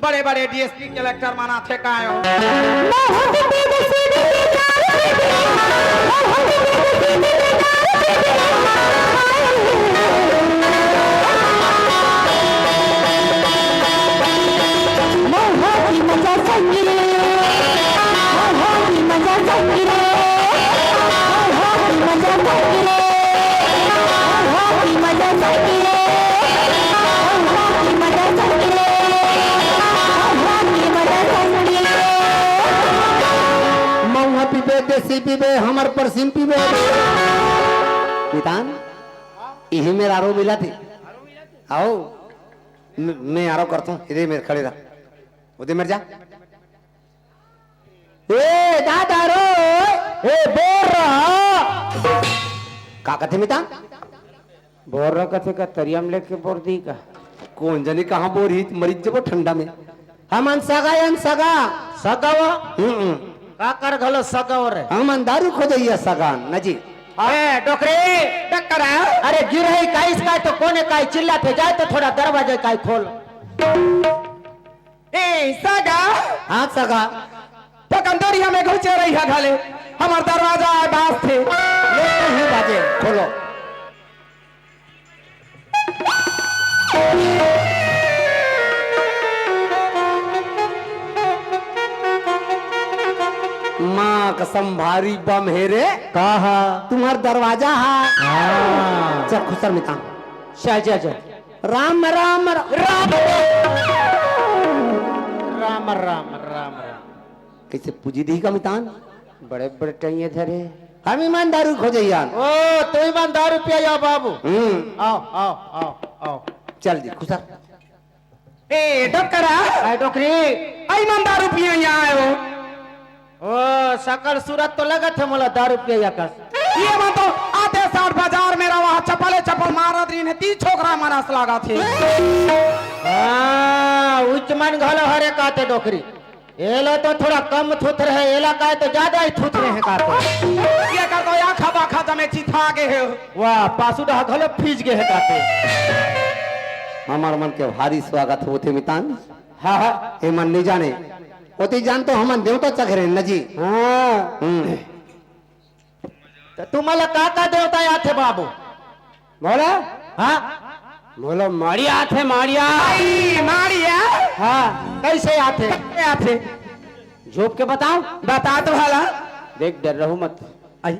बड़े बड़े डीएसपी कलेक्टर मन आथे कायो। मउहा पीबे, देसी पीबे, हमर परसिम पीबे। मितान, इही मेर आरो मिला थे। आओ, म-, मैं आरो करता हूँ, इधर मेर खड़े रहा। उधर मेर जा। ए, दादा रो। ए, बोर रहा। का कथे मितान? बोर रहा कथे का तरिया में लेके बोर दी का? कौन जाने कहाँ बोर ही, मरीज जबो ठंडा में। हमन सगा यन सगा। सगा वो? हम्म। का कर घलो सगा वो रे? हमन दारू खोजइया सगा, न जी। ए, डोकरी, डकरा। अरे गिरही काइस काय तो कोने काय चिल्ला थे जाए तो थोड़ा दरवाजे काय खोल। ए, सगा। हाँ, सगा। तो कंदोरिया में घुसे रही है घाले। हमार दरवाजा आए बास थे। ले ही बाजे, खोलो। माँ कसम भारी बम हे रे। का हा? तुम्हार दरवाजा हा। हाँ। चल खुसर मितान। चल, चल, चल। राम, राम, राम। राम, राम, राम, राम। कैसे पूजी दी का मितान? बड़े बड़े टैये धरे। हम ईमान दारू खोजे यार। ओ, तो ईमान दारू पिया या बाबू। हम्म। आओ, आओ, आओ, आओ। चल दी, खुसर। ए, डकरा। ए, डोकरी। आ ईमान दारू पिया या आए हो। ओ, सकल सूरत तो लगत हे मोला दारू पिया या कस। ये मन तो आते साठ बाजार में रहा, चपले चपल मारत रहिन हे, ती छोकरा मन अस लागत हे। हाँ, उच मन घलो हरे काते डोकरी। एला तो थोड़ा कम थुथरे हे, एला काय तो ज्यादा ही थुथरे हे काते। ये कर तो या खबा खा जमे चिथा गे हे। वाह, पासु डहा घलो फीज गे हे काते। हमर मन के भारी स्वागत होथे मितान। हाँ, हाँ। ए मन नहीं जाने। ओती जान तो हमन देवता चघरे न जी। हाँ। हम्म। त तुमला का का देवता आथे बाबू? बोला। हाँ? बोलो, माड़िया आथे, माड़िया। आई, माड़िया? हाँ। कैसे आथे? कैसे आथे? झोप के बताओ। बता तो भला। देख, डर रहू मत। आई।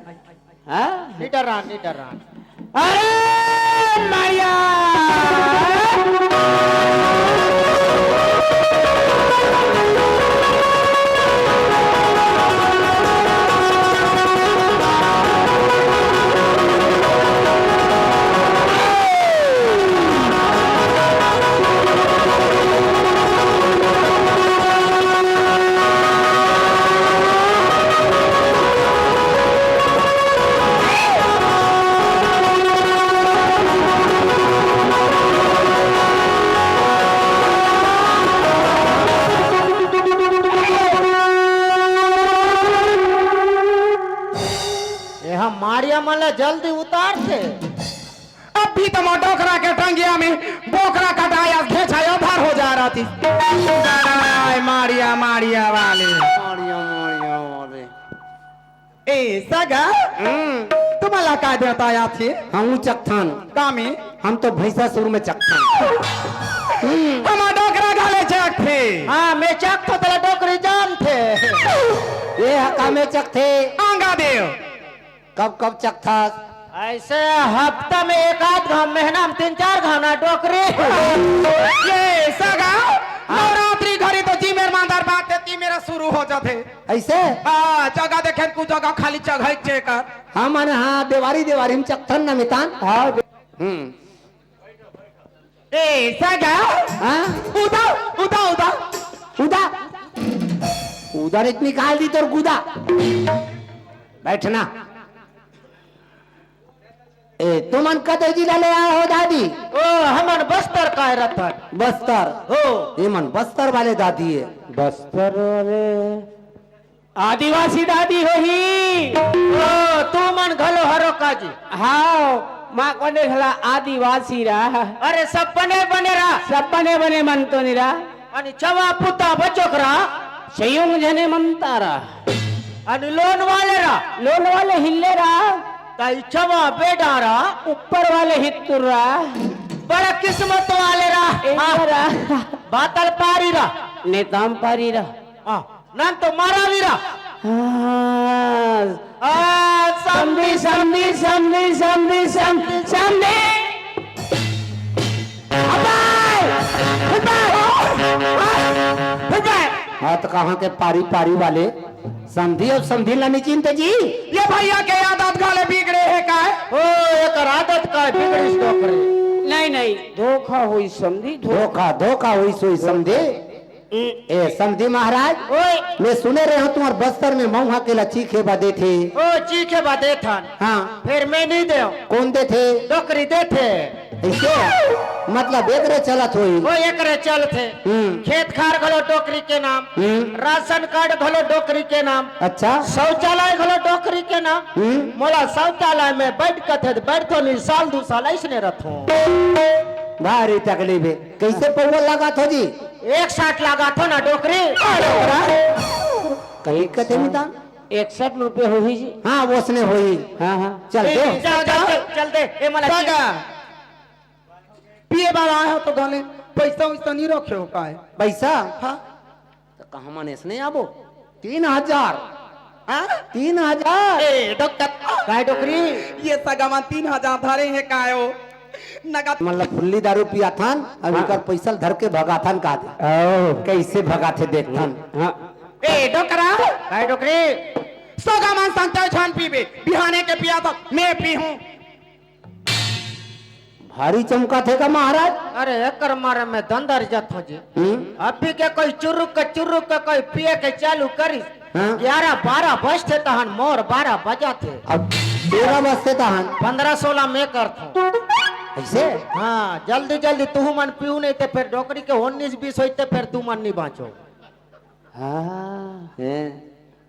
हाँ? नहीं डर रहा, नहीं डर रहा। अरे माड़िया! एहा माड़िया मन ला जल्दी उतारथे। अभी तो मोर डोकरा के टंगिया में बोकरा कटाया घेछायो भर हो जा रहा थी। माड़िया, माड़िया वाले। माड़िया, माड़िया वाले। ए, सगा, हम्म। तुमला का देवता आथे? हम चकथन। का में? हम तो भैंसासुर में चकथन। हम्म। हमर डोकरा घाले चकथे। हाँ, मैं चकथो, तेला डोकरी जानथे। ये हका में चकथे। आंगा देव। कब कब चकथस? ऐसे हफ्ता में एक आध घाव, महीना में तीन चार घाव ना डोकरी। ये सगा, हाँ। नवरात्रि घरी तो जी मेर मांदर बात देती मेरा शुरू हो जाथे। ऐसे? हाँ, जगह देखे कुछ जगह खाली चघई चेकर। हाँ, माने हाँ, देवारी, देवारी में चकथन न मितान। हाँ। हम्म। ए, सगा? हाँ? उदा, उदा, उदा। उदा? उदा रे निकाल दी तोर गुदा। बैठना। ए, तुमन कते जिला ले आए हो दादी? ओ, हमन बस्तर का रतन। बस्तर? हो। ये मन बस्तर वाले दादी है। बस्तर वाले आदिवासी दादी होही। ओ, तुमन घलो हरो का जी? हाव, माँ कोने घला आदिवासी रहा। अरे, सब बने बने रहा। सब बने बने मन तो नहीं रहा। अनि छवा पुता बचोकरा। सयुंग झने मंतारा। अनि लोन वाले रा। लोन वाले हिल्ले रा। तई छवा बेडारा। ऊपर वाले हित्तुरा। बड़ा किस्मत वाले रा। हाँ। इंदरा। बातल पारी रा। नेताम पारी रा। हाँ। नन तो मारा वीरा। हाँ। आ, समधी, समधी, समधी, समधी, समधी, समधी। अबाय! अबाय! अबाय! हाँ, तो कहाँ के पारी, पारी वाले? समधी अउ समधी ला नहीं चिन्हते जी? ये भैया के आदत घलो बिगड़े हे काय? ओ, एकर आदत काय बिगड़िस डोकरी? नहीं, नहीं, धोखा होइस समधी, धोखा। धोखा, धोखा होइस होइस समधी। ए, समधी महाराज, ओए। मैं सुने रहे हूँ तुम्हारे बस्तर में मऊहा के ला चीखे बा देथे। ओ, चीखे बा देथन। हाँ। फेर मैं नहीं देव। कोन देथे? डोकरी देथे। अइसे? मतलब एकरे चलत होही। ओ, एकरे चलथे। हम्म। खेत खार घलो डोकरी के नाम। हम्म। राशन कार्ड घलो डोकरी के नाम। अच्छा। शौचालय घलो डोकरी के नाम। हम्म। मोला शौचालय में बैठ कथे, बैठथों नहीं, साल दू साल अइसने रथों। भारी तकलीफ हे। कइसे पौवा लगाथो जी? एक साठ लगाथो ना डोकरी। कहीं कथे मितान? इकसठ रुपये होही जी। हाँ, वइसने होही। हाँ, हाँ। चल ए, दे। चल, चल, चल, चल दे। ए, मला काका, पिए बर आए हो तो घले पैसा वैसा नहीं रखे हो काय? पैसा? हाँ। तो कहाँ मनेस नहीं आबो? तीन हजार। हाँ? तीन हजार। ए, डॉक्टर। काय डोकरी? ये सगा मन तीन हजार धरे हे काय हो? नगद। मतलब फुल्ली दारू पियाथन, अब हाँ। एकर पैसा धर के भगाथन का दे। ओ। कइसे भगाथे देखथन। हाँ। ए, डोकरा। काय डोकरी? सगा मन संतय झन पीबे, बिहाने के पियाथन, मैं पीहूँ। भारी चमकाथे का महाराज? अरे, एकर मारे में दंदर जाथों जी। हम्म? अभी के कोई चुरुक के, चुरुक के कोई पिए के चालू करिस। हाँ। ग्यारह बारह बजथे तहन मोर बारह बजाथे। अब तेरह बजथे तहन? पन्द्रह सोलह में करथों। अइसे? हाँ, जल्दी जल्दी तुहू मन पीहू नहीं ते फेर डोकरी के उन्नीस बीस होइते फेर तुमन नहीं बाँचो। हाँ। हैं?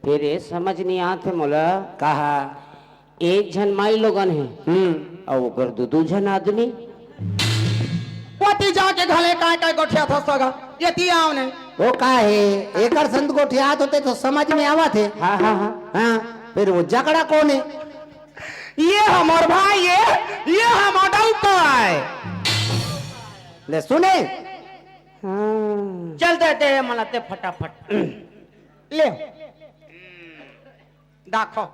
फेर ए समझ नहीं आत हे मोला। कहा? एक झन माईलोगन हे, हम्म। अउ ओकर दू दू झन आदमी। ओती जाके घले काय काय गोठियाथस गा, एती आव ने। ओ का हे, एकर संग गोठियात होते तो समझ में आवत हे। हाँ, हाँ, हाँ। हाँ, फेर ओ जकड़ा कोन हे? ये हमर भाई हे, ये हमर डउका हे। ले सुने। हाँ। चल दे, दे, मला ते फटाफट। ले। दाखो।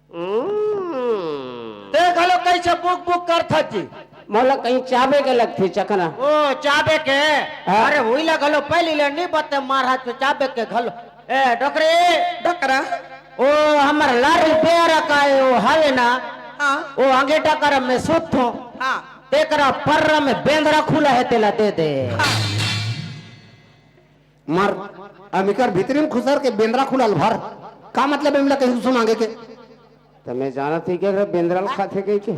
हम्म। ते घलो कइसे बुक बुक करथस जी? मोला कहीं चाबे के लगथे चकना। ओ, चाबे के? हाँ। अरे, हुई ला घलो पहिली ले नहीं बते महाराज तो चाबे के घलो। ए, डोकरी। डोकरा। ओ, हमर लारी बेरा का ए, ओ हवे ना? हाँ। ओ अंगेटा कर में सुतथों। हाँ। तेकरा पर्रा में बेंदरा खुला हे, तेला दे दे। हाँ। मार, अमिकर भीतरी में खुसर के बेंदरा खुलल भर। का मतलब एमला कहीं सुन आगे के? त मैं जानत ही के अगर बेंदरा ल खाथे कहि के।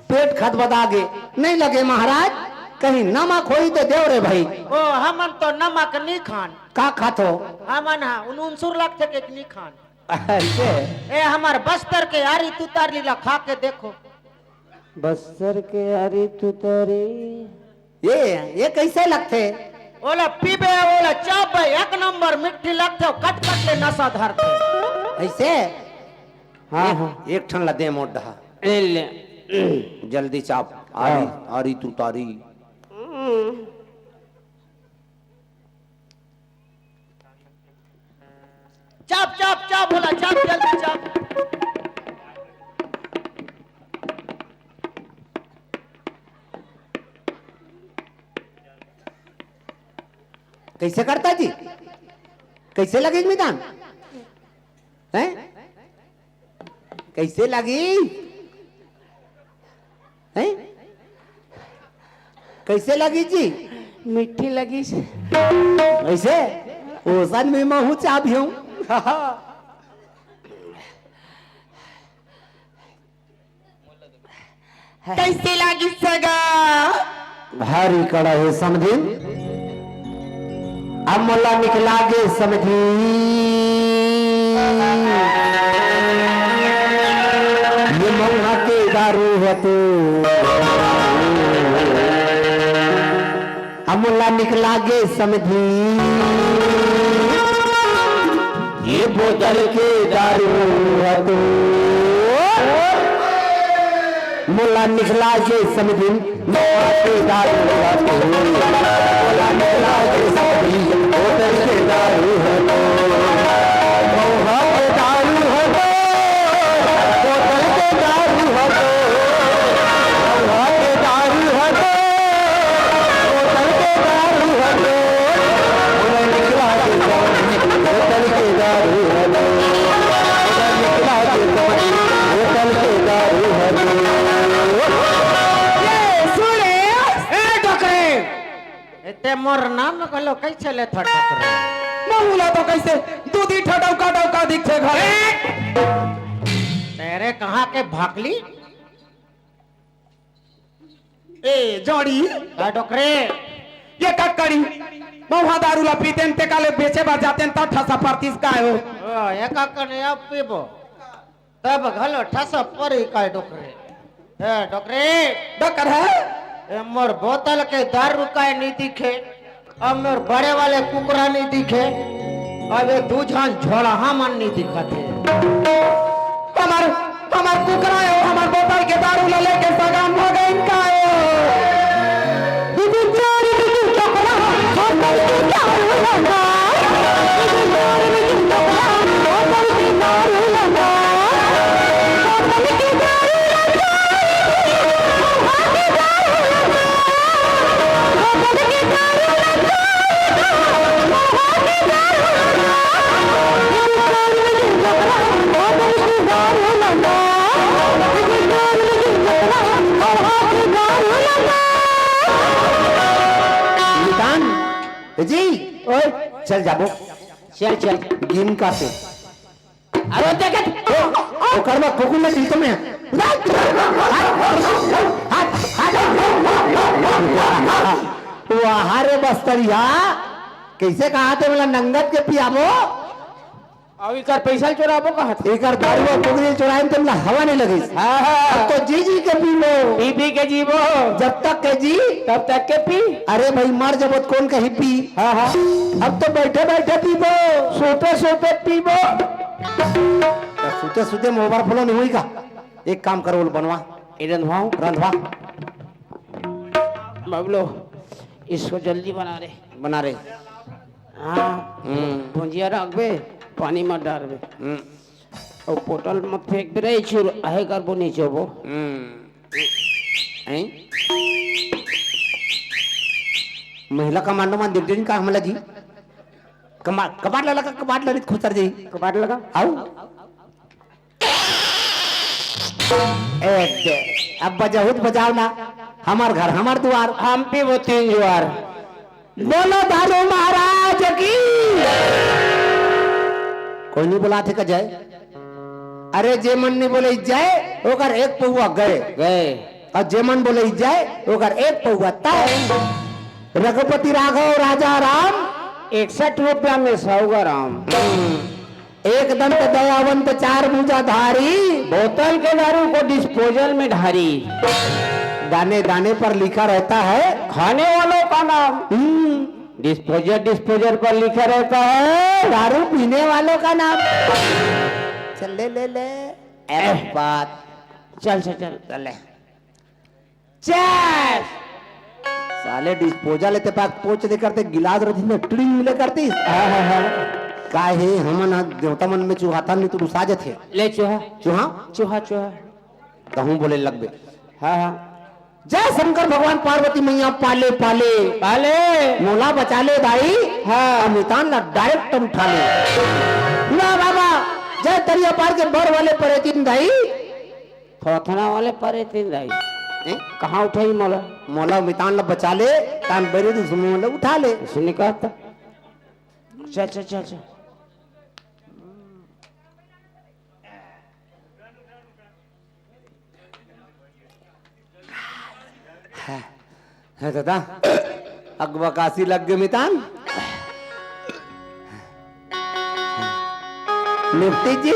पेट खदबदा गे, नहीं लगे महाराज, कहीं नमक होई त देव रे भाई। ओ, हमन तो नमक नहीं खान। का खाथो? हमन हा, उन उनसुर लगथे के नहीं खान। अइसे? ए, हमर बस्तर के आरी तुतारी ला खा के देखो। बस्तर के आरी तुतारी। ये, ये कइसे लगथे? ओला पीबे, ओला चाबे, एक नंबर मिट्ठी लगथे, कट कट ले नसा धरथे। अइसे? हाँ, एक, हाँ। एक ठन ला दे मोर डहा। ए ले। जल्दी चाब। आरी, हाँ। आरी तुतारी। चाप, चाप, चाप, भोला, चाप, जल्दी चाप। कइसे करता जी? कइसे लगे मितान? हैं? कइसे लगी? हैं? कइसे लगी जी? मिट्ठी लगी। अइसे? ओसन में महूँ चाबिहूँ। कइसे लागिस सगा? भारी कड़ा हे समधिन। अब मोला निकला गे समधिन। ये मऊहा के दारू हे तो। मोला निकला गे समधी, ये बोतल के दारू ह तो। मोला निकला गे समधी, महुआ के दारू ह तो। मोला निकला गे समधी, बोतल के दारू ह तो। महुआ के दारू ह तो, बोतल के दारू ह तो। महुआ के दारू ह तो, बोतल के दारू ह तो। मोला निकला गे समधी, बोतल के दारू ह तो। मोला निकला गे समधी, बोतल के दारू ह तो। ए, सुन रे, ए, डोकरे। ए, ते मोर नाम घलो कइसे लेथस, डोकरे? महूं ला तो कइसे दूधी ठडौका डौका दिखथे घलो। ए! तेरे कहाँ के भकली? ए, जोड़ी। का डोकरे? ये कक्कड़ी, महुआ दारू ला पीतेन, तेका ले बेचे बर जातेन, तब ठसा परतिस काय हो? ओ, ये कक्कड़ी अब पीबो। तब घलो ठसा परी काय डोकरे? ए, डोकरे। डोकर है? ए, मोर बोतल के दारू काय नी दिखे? अब मोर बड़े वाले कुकरा नी दिखे? अब ये दू झन झोलहा मन नी दिखत हे। हमर, हमर कुकरा हे, हमर बोतल के दारू ला लेके सगाम हो गइन का हे? मितान, ए जी, ओए, चल जाबो। चल, चल। गिन का से। अरे देख, ओ, ओकर में कुकुर में टीतो में। वाह रे बस्तरिया, कइसे कहाथे मोला नंगत के पियाबो? अउ इकर पइसा ल चोराबो कहत। इकर दारू अउ कुकरी ल चोराए म तेमला हवा नइ लगिस। हाँ, हाँ। अब तो जी जी के पीबो। पी पी के जीबो। जब तक के जी। तब तक के पी। अरे भाई, मर जबो त कोन कही पी? हाँ, हाँ। अब तो बइठे बइठे पीबो। सोते सोते पीबो। त सुते सुते म overflow नइ होही का? एक काम कर, ओल बनवा। ए रंधवा। रंधवा। बबलू, इसको जल्दी बना रे। बना रे। हाँ, हम्म। भुंजिया रखबे, पानी मत डारबे। हम्म। अउ पोटल मत फेंकबे रे, चुर आहे करबो नीचे वो। हम्म। हैं? महिला कमांडो मन देख देन का हमला जी? कमा-, कबाड़ ला लगा, कबाड़ ला नइ त खुसर जाही। कबाड़ लगा? आओ। ए दे, अब बजाहू त बजाव ना, हमर घर, हमर दुवार। हम पीबो तीन जुआर। बोलो धारू महाराज की। कोई नइ बोलाथे का जय? अरे जे मन नइ बोले जय, ओकर एक पउवा गय। गय। अउ जे मन बोले जय, ओकर एक पउवा तय। रघुपति राघव राजा राम। इकसठ रुपया में सौ ग्राम। एक दंत दयावंत चार भुजाधारी। बोतल के दारू को डिस्पोजल में ढारी। दाने दाने पर लिखा रहता है। खाने वालों का नाम। हम्म। डिस्पोजल, डिस्पोजल पर लिखा रहता है। दारू पीने वालों का नाम। चल ले, ले, ले। ए। बात। चल, चल, चल। चल ले। चल। साले डिस्पोजल एते पाक पोंछ दे करते, गिलास रखी में टिड़िंग मिले करती। हाँ, हाँ, हाँ। काहे हमन ह देवता मन में चुहाथन, नइ तो रुसा जथे। ले चुहा। चुहा? चुहा, चुहा। तहूँ बोले लगबे। हाँ, हाँ। जय शंकर भगवान पार्वती मैया पाले पाले। पाले। मोला बचा ले दाई। हाँ। अउ मितान ला direct उठा ले। ना बाबा, जय तरिया पार के बर वाले परेतिन दाई। थोथना वाले परेतिन दाई। हैं? कहाँ उठाही मोला? मोला मितान ला बचा ले, तान बरे दुश्मन ला उठा ले। सुनी कहता। अच्छा, अच्छा, अच्छा, अच्छा। हाँ, हाँ दादा, अगबकासी लग गे मितान। निपटी जी।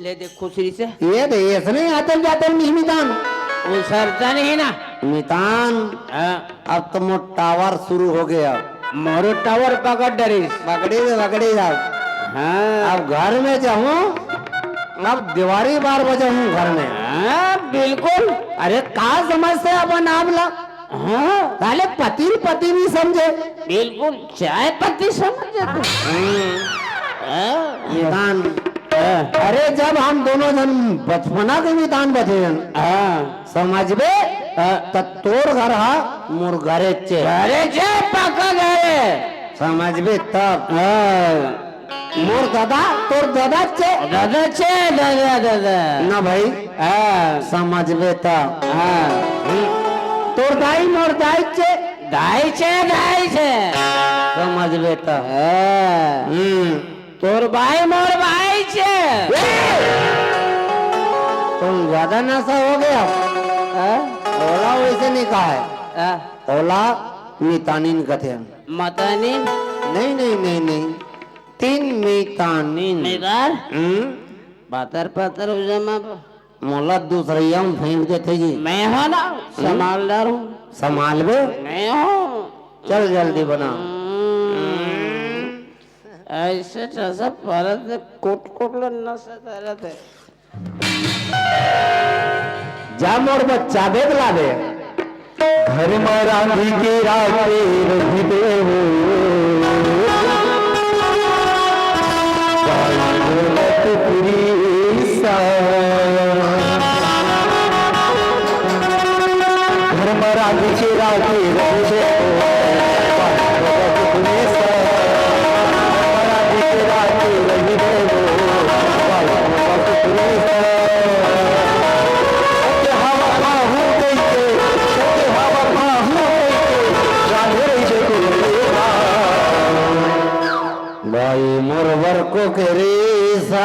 ले दे खुसरी से। ये दे, ऐसने आते जाते नहीं मितान। उसरता नहीं ना। मितान, हाँ। अब तो मोर टावर शुरू हो गया। मोरो टावर पकड़ डरिस। पकड़े गे, पकड़े गे। हाँ। अब घर में जाहूँ, अब देवारी बार बजाहूँ घर में। हाँ, बिल्कुल। अरे, का समझते अपन आप ला? हाँ। साले पति पति नहीं समझे। बिल्कुल, चाय पत्ती समझे तू। हम्म। हाँ। मितान। हाँ। अरे, जब हम दोनों जन बचपना के मितान बचे हन, हाँ। समझबे? हाँ। त तोर घर हा मोर घरे चे। घरे चे, पक्का घरे। समझबे तब। हाँ। मोर दादा, तोर दादा चे। दादा चे, दादा, दादा। ना भाई। हाँ। समझबे त। हाँ। तोर दाई, मोर दाई चे। दाई चे, दाई चे। समझबे त। हाँ। हम्म। तोर बाई, मोर बाई चे। ए! तुम ज्यादा नशा हो गया। हाँ? ओला वैसे नहीं कहा है। हाँ। ओला मितानिन कथे। मतानिन? नहीं, नहीं, नहीं, नहीं। तीन मितानिन। निगार? हम्म? पातर पातर हो जा माँ। मोला दूसरैया में फेंक देथे जी। मैं हो ना, हम्म? संभालदार हूँ। संभालबे? मैं हूँ। चल जल्दी बना। हम्म। ऐसे नशा परत हे, कोट कोट ले नशा परत हे। जा मोर बच्चा, देख लाबे। घर म रांधी के राखे रही देवो। दाई बोलत पुरी सा। घर म रांधी के राखे रही देवो। भाई मोर बर को के रे सा।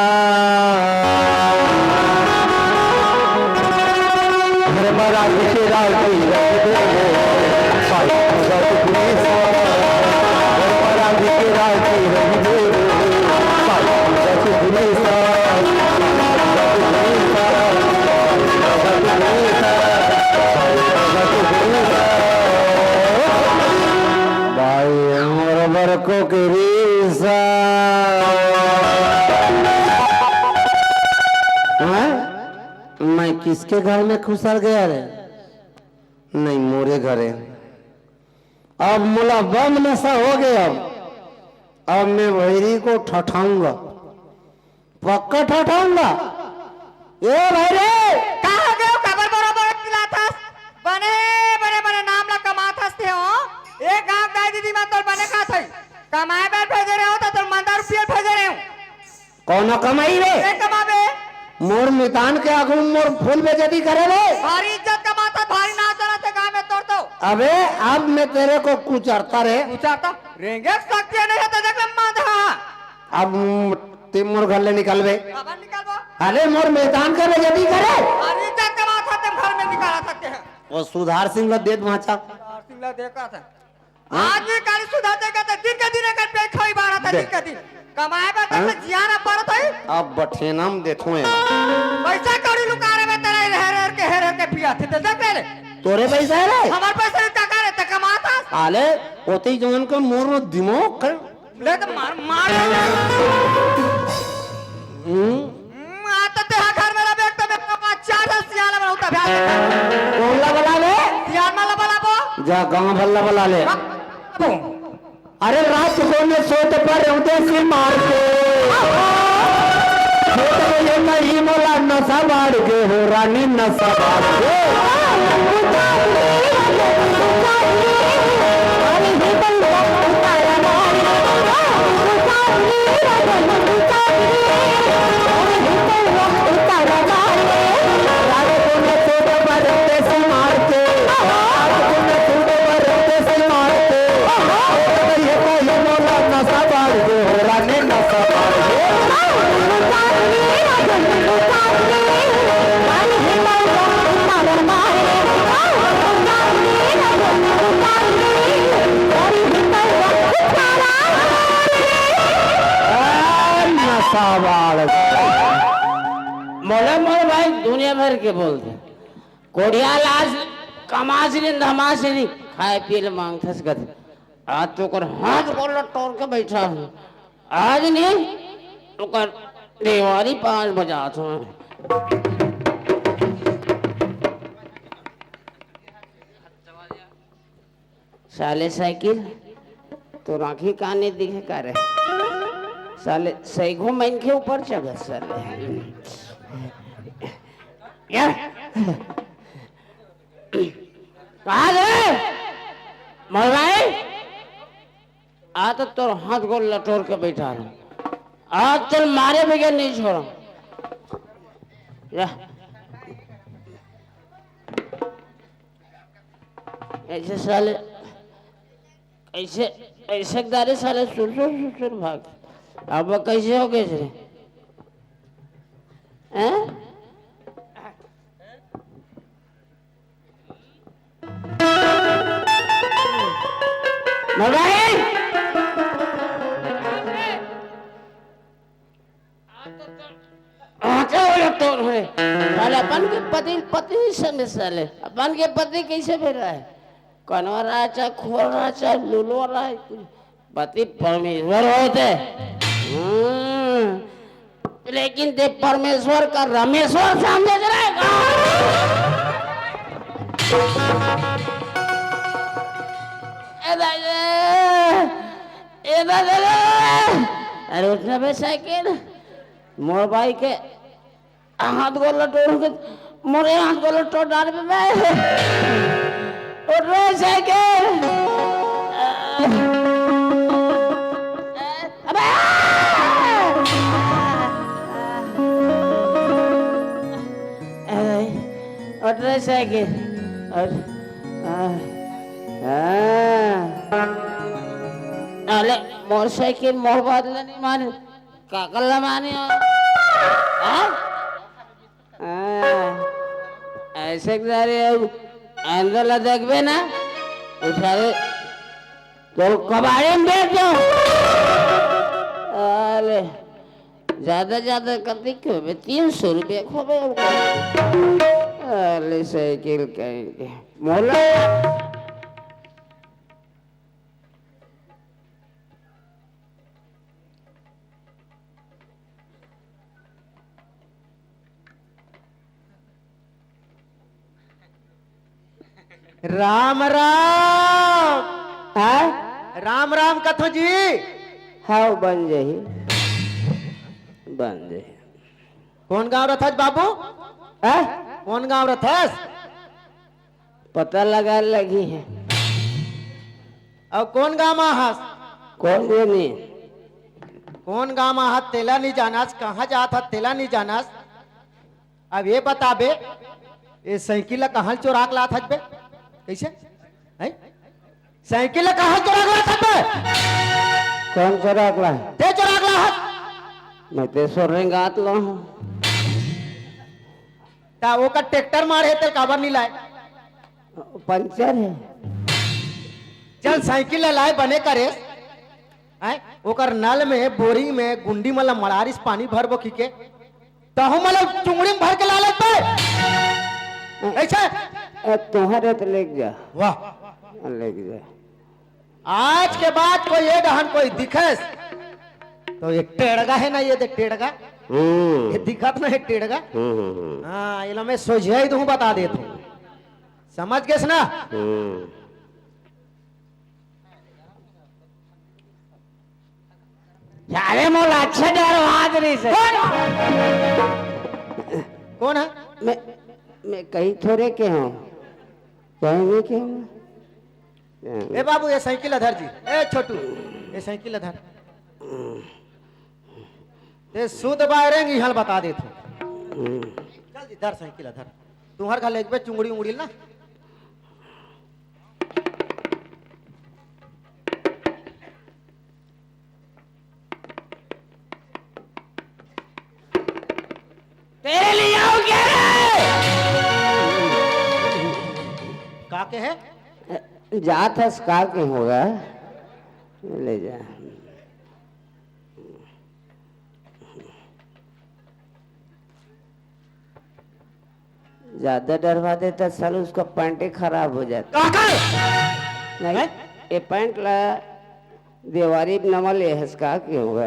घर म रांध के राखी रख देबो, भाई मोर बर को के रे सा। घर म रांध के राखी रख देबो, भाई मोर बर को के रे सा। भाई मोर बर को के रे सा। हाँ? मैं किसके घर में खुसर गया रे? नहीं, मोरे घरे। अब मोला बम नशा हो गया। अब, अब मैं भैरी को ठठाऊंगा। पक्का ठठाऊंगा। ए भाई रे! का हो गयो? काबर बरोबर चिल्लाथस? बने, बने, बने नाम ला कमाथस ते हो। ए गांव दाई दीदी मन तोर बने खात हई। कमाए बर भेजे रहे हो त तोर मंदा रुपया भेजे रहे हो। कौनो कमाई रे? ए कमाबे। मोर मितान के आगू में मोर फुल बेइज्जती करे रे। भारी इज्जत कमाथस, भारी नाम चलत हे गांव में तोर तो। अबे, अब मैं तेरे को कुचरता रे। कुचरता? रेंगे शक्ति नहीं है तो देख ले मांधा। अब ते मोर घर ले निकलबे। काबर निकलबो? अरे मोर मितान के बेइज्जती करे। अरे इज्जत के बात है, तुम घर में निकाला सकते हैं। वो सुधार सिंह ला देत भांचा। सुधार सिंह ला देखा था। हाँ? आज भी काली सुधार देगा तो दिन के दिन एकर पेट खाई बाड़ा था, दे। दिन के दिन। कमाए बर हाँ? तो जिया ना पड़त है। अब बठेना में देथो है। पैसा कौड़ी लुका रे बे, तेरा हेर हेर के, हेर हेर के पिया थे, तो देख ले। तोरे पैसा है रे? हमार पैसा नहीं, टका रे, ते कमाता। आले, ओती जवन के मोर में दिमाग कर। ले तो मार, मार। हम्म? हम्म, आ तो तेहा घर में रहे, तो मैं पाँच चार साल सियाला में रहता, भ्याल। कौन ला बला ले? सियाल में ला बला बो। जा, गांव भर ला बला ले। हाँ, बो। अरे, रात को मैं सोत पर रहूं देसी मार के। सोत में ये नहीं मोला नशा बाढ़ के हो, रानी नशा बाढ़ के। आ, नशा बाढ़। मोला मोर भाई दुनिया भर के बोलते। बुढ़िया लाज कमास नहीं, धमास नहीं, खाए पिए ले मांगथस कथे। आज तो ओकर हाथ गोड़ ल टोर के बैठा हूँ। आज नहीं, ओकर देवारी पाँच बजात हूँ। साले साइकिल, तोर आँखी कान नइ दिखे का रे? साले सैगो मनखे ऊपर चढ़त साले। या। कहाँ रे? मोर भाई? आ तो तोर हाथ गोड़ ल टोर के बैठा रहा। आज तोर मारे बगैर नहीं छोड़ा। या। ऐसे साले, ऐसे, ऐसे दारे साले सुसुर सुसुर भाग। अब कैसे हो गए रे? हैं? मोर भाई! आचा वाला तोर है। साले अपन के पति, पति समझ साले। अपन के पति कैसे भेल रहा है? कनवा राचा, खोर राचा, लुलवा रहा है। पति परमेश्वर होते। हम्म। लेकिन ते परमेश्वर का रमेश्वर समझ रहे का? ए दादा, ए दादा, अरे उठना बे साइकिल। मोर भाई के हाथ गोड़ ल टोर के, मोरे हाथ गोड़ ल टोर डारबे बे। उठ रे साइकिल। अबे! उठ रे साइकिल। उठ। आ, आ। अरे, मोर साइकिल मोर बात ल नहीं माने। काकर ल माने हो? हाँ? हाँ। ऐसे के सारे अब अंदर ला देखबे ना, उठावे तो कबाड़ी में बेच दो। अरे, ज्यादा, ज्यादा कति खोबे? तीन सौ रुपया खोबे। अरे, साइकिल कहीं के। मोला राम राम। हाँ? राम राम कथो जी। हाँ, बन जाही, बन जाही। कौन गांव रथस बाबू? हाँ? कौन गांव रथस? पता लगा लगी है। अउ कौन गांव म हस? कौन ये नहीं? कौन गांव म हस तेला नहीं जानस, कहाँ जात हस तेला नहीं जानस। अब ये बताबे, ये साइकिल ला कहाँ चोरा के लात हस बे? कैसे? हैं? साइकिल ला कहाँ चोरा के लात हस बे? कौन चोरा के ला? ते चोरा के लात हस। मैं ते सोरेंगात ला हूँ। ता ओकर ट्रैक्टर मारे हे, तेल काबर नहीं लाए? पंचर है। चल साइकिल ला लाए बने करे। हैं? ओकर नल में, बोरिंग में, गुंडी मन ला मड़ारिस पानी भरबो किके। तहु मन ला चुंगड़ी में भर के ला लेते। ऐसे? ए, तोहरे तो लेके जा। वाह। लेके जा। आज के बाद कोई ये डहन कोई दिखस, तो ये टेड़गा है ना, ये देख टेड़गा। हम्म। ये दिखत ना है टेड़गा। हम्म, हम्म, हम्म। हाँ, ये ला मैं सोझाई दूँ, बता देत हूँ। समझ गेस ना? हम्म। अरे मोला अच्छा डर वाज रही से। कौन? कौन है? मैं, मैं कहीं थोड़े के हूँ, कहीं नहीं के हूँ। ए बाबू, ये साइकिल ला धर जी। ए छोटू, ये साइकिल ला धर। ये शुद्ध बायरेंग इहाँ बता देत हूँ। चल जी, धर साइकिल ला धर। तुम्हर घर लेगबे चुंगड़ी उंगड़ी ना। तेरे लिए आओ क्या रे? का के है? जात हस का के होगा? ले जा। ज्यादा डरवा देता साला, उसका पैंट ही खराब हो जाता। काकर? नहीं, हैं? ये पैंट ला देवारी नवा ले हस का, क्यों हुआ?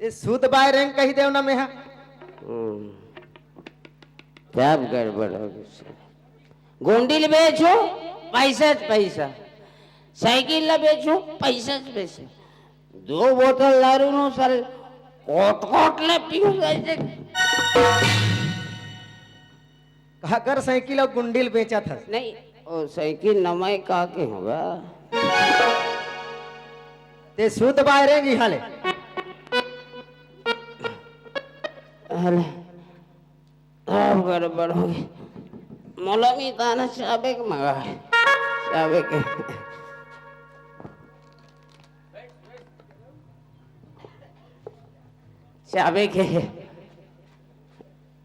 ये सूत बाय रेंग कही देव ना मेहा। हम्म। क्या गड़बड़ हो गई? गुंडी ल बेचो, पैसा च पैसा। साइकिल ल बेचो, पैसा च पैसा। दो बोतल दारू नो साल कोट कोट ले पीऊ ऐसे। काकर साइकिल अउ गुंडी ल बेचत हस? नहीं, ओ साइकिल नमय का के होगा। ते सूत बाय रेंग इहाँ ले। अरे, अब गड़बड़ हो गई। मोला भी ताना चाबे के मंगा। चाबे के। चाबे के।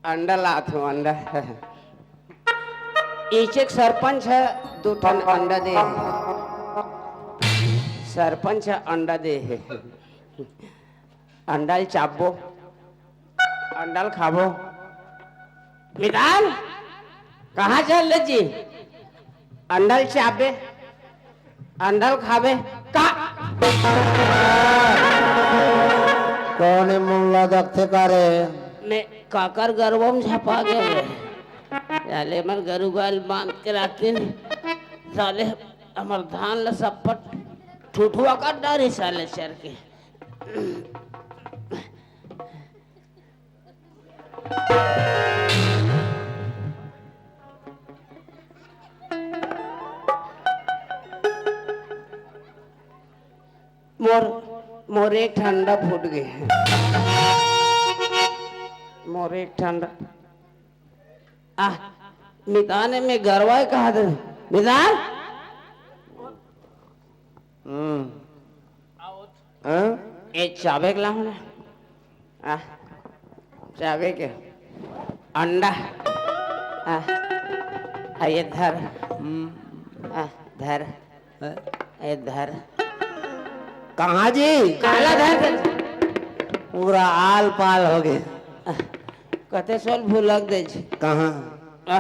अंडा लात हूँ, अंडा। इचक सरपंच ह, दू ठन अंडा दे। सरपंच ह, अंडा दे। अंडा ल चाबो, अंडा ल खाबो। मितान, कहाँ चल दे जी? अंडा ल चाबे, अंडा ल खाबे का? कौन ए मुल्ला दखथे का रे? मैं काकर गरवा म झपा गए रे। साले मन गरु गाय ल बांध के राखिन, साले हमर धान ल सप्पट ठुठुआ कर डारे साले चर के। मोर, मोर एक ठंडा फूट गए। मोर एक ठंडा। आ, मितान ए में गरवा कहा दे। मितान? हम्म। हाँ? ए चाबे के लाओ ना। आ, चाबे के। अंडा। आ, आ ये धर। हम्म। आ, धर। हाँ? ए धर। कहाँ जी? काला धर, धर। पूरा आल पाल हो गए। आ, कते सोल भुलक दे छी। कहाँ? आ,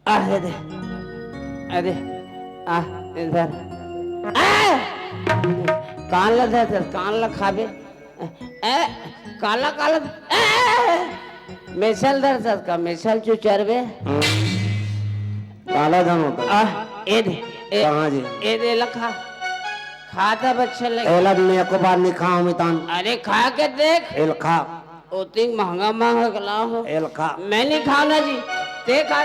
आ, दे दे। अरे, आ, इधर। आ! कान ला धर, धर, कान ला खाबे। ए, काला, काला, ए! मेसल धर, धर, का मेसल चुचरबे। हम्म। काला धन होता। आ, ए दे, ए, कहाँ जी? ए दे ला खा। खा तब अच्छा लगे। एला मैं एको बार नहीं खाऊं मितान। अरे, खा के देख। एल खा। ओतिक महंगा महंगा के लाओ हो। एल खा। मैं नहीं खाना जी, ते खा।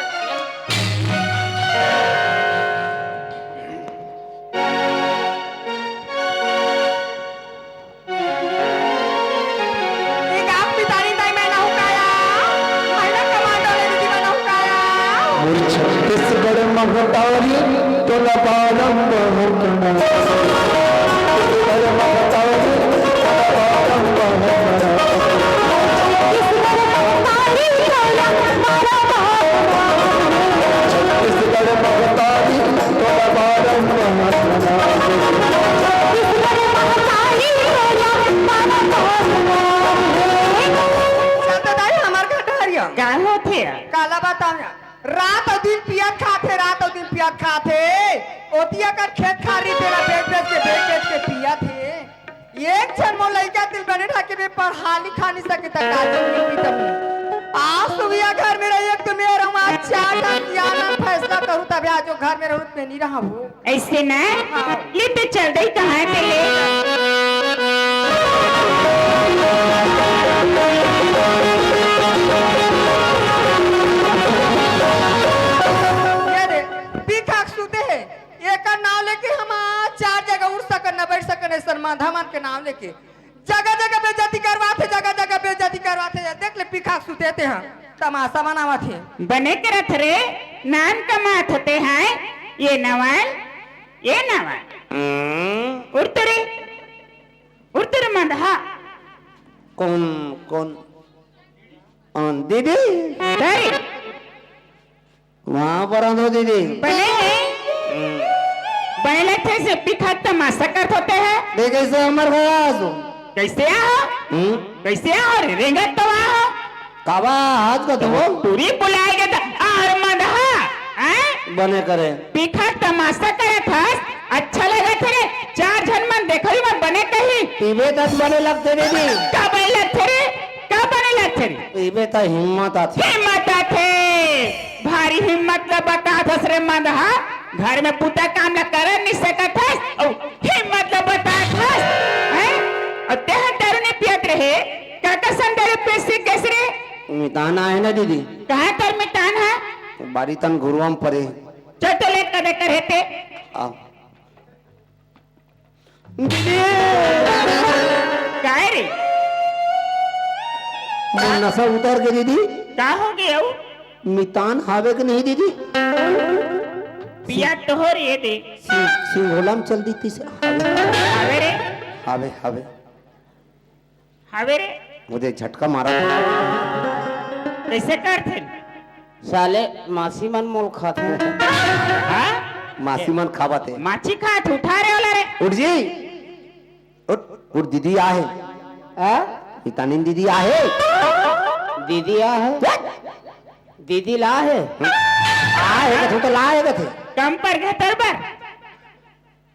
एक आप पितारी ताई मैं ना हुकाया, महिला कमांडो ले दीदी मैं ना हुकाया। मोर छत्तीसगढ़ महतारी, तोला बारम बहुत ना। छत्तीसगढ़ महतारी, तोला बारम बहुत ना। छत्तीसगढ़ महतारी, तोला बारम बहुत ना। चल तो दाई, हमार घर डहरिया। का होथे? काला बताओ ना। रात अउ दिन पियत खाथे, रात अउ दिन पियत खाथे। ओती अकन खेत खार रहिथे, तेला बेच बेच के, बेच बेच के पियत हे। एक झन मोर लइका दिल बने ढाके में पढ़ा लिखा नहीं सके, त काजू नहीं पीता हूँ। आज सुविया घर में रही, एक तो मेरा हूँ, आज चार ठन किया ना फैसला करूँ, तब आज जो घर में रहूँ, मैं नहीं रहा हूँ। ऐसे ना? हाँ। ले तो चल दई कहाँ के ले? ये दे, पी खा के सूते हे। एकर नाव लेके हम चार जगह उठ सकन, न बैठ सकन, ऐसन मांधा मन के नाव लेके। जगह जगह बेइज्जती करवाथे, जगह जगह बेइज्जती करवाथे। देख ले, पी खा के सुते ते ह, तमाशा मनावत हे। बने करत रे, नान कमात होते हैं, ये नवल, ये नवल। हम्म। उठ तो रे, उठ तो रे मंदहा। कौन, कौन? अन दीदी? दई। वहाँ पर आंदो दीदी। बने हे? हम्म। बने लगथे से पिखा तमाशा करत होते हैं। देख कैसे हमर घर आ सो। कैसे आओ? हम्म। कैसे आओ रे? रेंगत तो आओ। कावा आज का तो टूरी बुलाए गे त अउ मंदहा, हैं? बने करे। पीखा तमाशा करत हस, अच्छा लगत हे रे। चार झन मन देखही म बने कही। पीबे तब बने लगथे दीदी। का बने लगथे रे? का बने लगथे रे? पीबे त हिम्मत आथे। हिम्मत आथे। भारी हिम्मत ल बतात हस रे मंदहा। घर में बुता काम ल कर नइ सकत हस, अउ हिम्मत ल बतात हस, हैं? अउ तेह दारू नइ पियत रहे, का कसन दारू पीसी कइसे रे? मितान आए ना दीदी। कहाँ तोर मितान हे? बारी तन घुरुवा म परे। चल तो ले कदे करे ते। आ। दीदी। काय रे? मोर नशा उतर गे दीदी। का हो गे अउ? मितान हावे के नहीं दीदी? पिया तोहर ये दे। सिंह-, सिंघोला म चल दी तीस। हावे। हावे रे। हावे, हावे। हावे रे। मुझे झटका मारा। कइसे करथे? साले मासी मन मोल खाथे। हाँ? मासी मन खावत हे। माछी खात उठा रे ओला रे। उठ जी। उठ, उठ दीदी आहे। आ? मितानिन दीदी आहे। दीदी आहे। उठ। दीदी ला हे। आहे कथे त ला हे कथे। कम पर घे तर बर।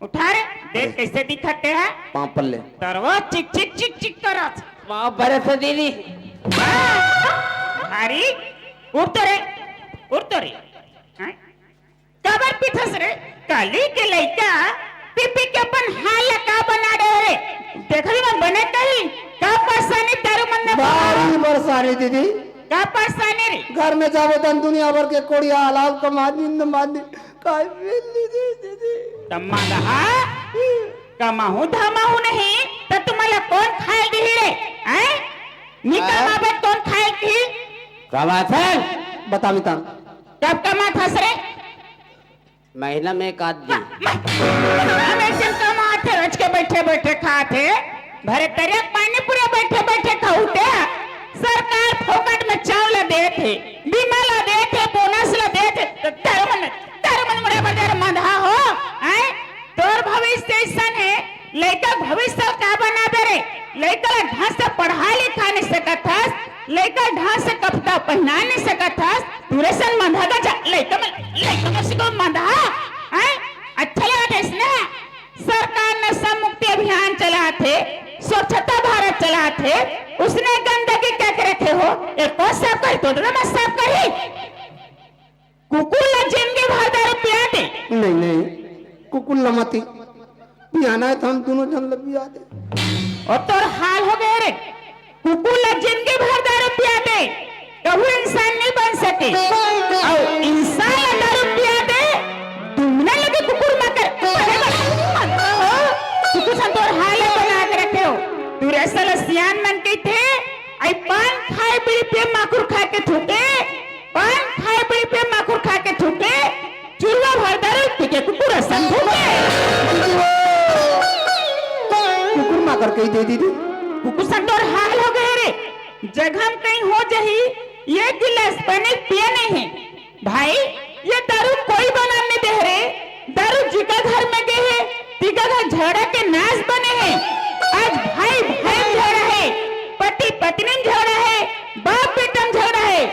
उठा रे, देख अरे। कइसे दिखत हे। पाँव पल्ले। तरवा चिक चिक चिक चिक करत। पाँव परे से दीदी। हाँ। भारी, उठ तो रे, उठ तो रे। हाँ? काबर पीथस रे? काली के लइका पी पी के अपन हाल ला का बना डे रे? देखली म बने कही, का परेशानी दारू मन में भारी परेशानी दीदी। का परेशानी रे? घर में जाबे तन दुनिया भर के कोड़िया अलाव कमा दिन, कमा दिन। काय मिल दीदी, दीदी। त मंदहा, कमाहूं धमाहूं नहीं, त तुमला कोन खाए दिही रे? हैं? नी हाँ? कमाबे कोन खाए दिही? कमाथन। बता मितान। कब कमाथस रे? महीना में एक आध दिन। म-, म-, महीना में एक दिन कमाथे, रच के बैठे बैठे खाथे। भरे तरिया पानी पूरा बैठे बैठे खाउते। सरकार फोकट में चावल देथे, बीमा ला देथे, बोनस ला देथे, त दारू मन, दारू मन मुड़ा बजार मंदहा हो, हैं? तोर भविष्य अइसन हे, लइका भविष्य का बनाबे रे? लइका ला ढंग से पढ़ा लिखा नइ सकत हस, लइका ढंग से कपड़ा पहना नइ सकत हस, तुरे सन मंदहा का जा, लइका मन, लइका मन से को मंदहा, हैं? अच्छा लगत हे इसने? सरकार नशा मुक्ति अभियान चलाथे, स्वच्छता भारत चलाथे, उसने गंदगी क्या के रखे हो? एको साफ करी तो ना मैं साफ करी। कुकुर ला जिंदगी भर दारू पिया दे। नहीं, नहीं, कुकुर ला मती पियाना हे त हम दूनों झन ला पिया दे। अउ तोर हाल हो गे रे। कुकुर ला जिंदगी भर दारू पिया दे, कभू इंसान नहीं बन सके। अउ इंसान ला दारू पिया दे, तुमने लगे कुकुर माकर। अरे बाप, मत हो। कुकुर सन तोर हाल बना के रखे हो। तू रे साला सियान मन के थे, आई पान खाए बीड़ी पिए माखुर खा के थूके, पान खाए बीड़ी पिए माखुर खा के थूके, चुरवा भर दारू पी के कुकुर असन भूखे। कुकुर माकर कही दे दीदी। कुकुर सन तोर हाल हो गे रे। जघम कहीं हो जही, एक गिलास पानी पिए नहीं है। भाई, ये दारू कोई बना नहीं दे रे। दारू जिका घर में गे हे, तिका घर झगड़ा के नाश बने हे। आज भाई भाई में झगड़ा हे, पति पत्नी में झगड़ा हे, बाप बेटा में झगड़ा हे,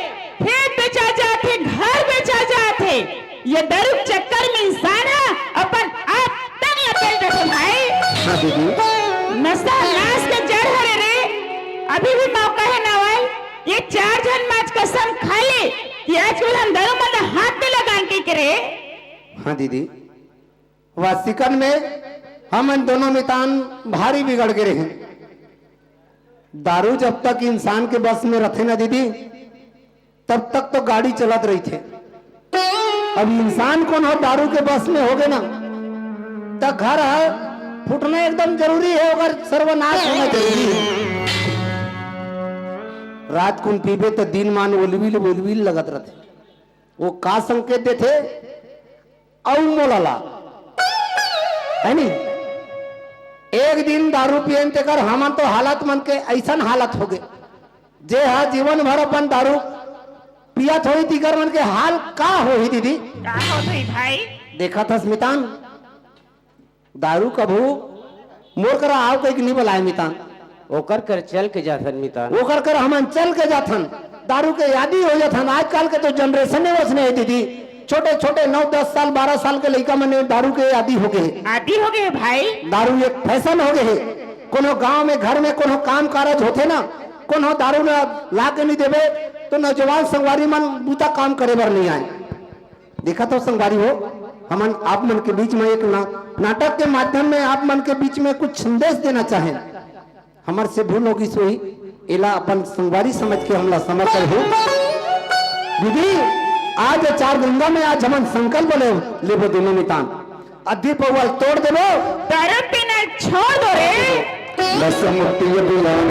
खेत बेचा जात हे, घर बेचा जात हे। ये दारू चक्कर में इंसान ह अपन आप तक ल बेच देथे भाई। हाँ दीदी। नशा नाश के जड़ हरे रे। अभी भी मौका हे नवल, ये चार झन माच कसम खा ले कि आज के बाद हम दारू मन ल हाथ नइ लगान कहिके रे। हाँ दीदी, वासिकन में हमन दोनों मितान भारी बिगड़ गे रहे। दारू जब तक इंसान के बस में रथे ना दीदी, तब तक तो गाड़ी चलत रहिथे। अब इंसान कोनो ह दारू के बस में होगे ना, त घर ह फूटना एकदम जरूरी हे, ओकर सर्वनाश होना जरूरी हे। रात कुन पीबे त दिन मान ओलविल ओलविल लगत रथे। वो का संकेत देथे? अउ मोला ला, है नी? एक दिन दारू पियन तेकर हमन तो हालत मन के अइसन हालत होगे, जे हा जीवन भर अपन दारू पियत होही, तिकर मन के हाल का होही दीदी? का होही भाई? देखत हस मितान, दारू कभू मोर करा आव कहिके नी बलाय मितान। ओकर कर चल के जाथन मितान। ओकर कर हमन चल के जाथन। दारू के आदी हो जात हन। आजकल के तो जनरेशन है वैसने है दीदी। छोटे छोटे नौ दस साल, बारह साल के लइका मन दारू के आदी हो गए हे। आदी हो गए हे भाई। दारू एक फैशन हो गए हे। कोनो गांव में, घर में कोनो काम कारज होथे ना, कोनो दारू ला ला के नहीं देबे तो नौजवान संगवारी मन बूता काम करे बर नहीं आए। देखा तो संगवारी हो, हमन आप मन के बीच में एक ना, नाटक के माध्यम में आप मन के बीच में कुछ संदेश देना चाहेन। हमर से भूल होगिस होही, एला अपन संगवारी समझ के हमला समझ कर हो। दीदी, आज चार गंगा में आज हमन संकल्प ले लेबो दोनों मितान। अद्धी पौवा ल तोड़ देबो। दारू पीना छोड़ दो रे। बस मुक्ति ये बुलाओ।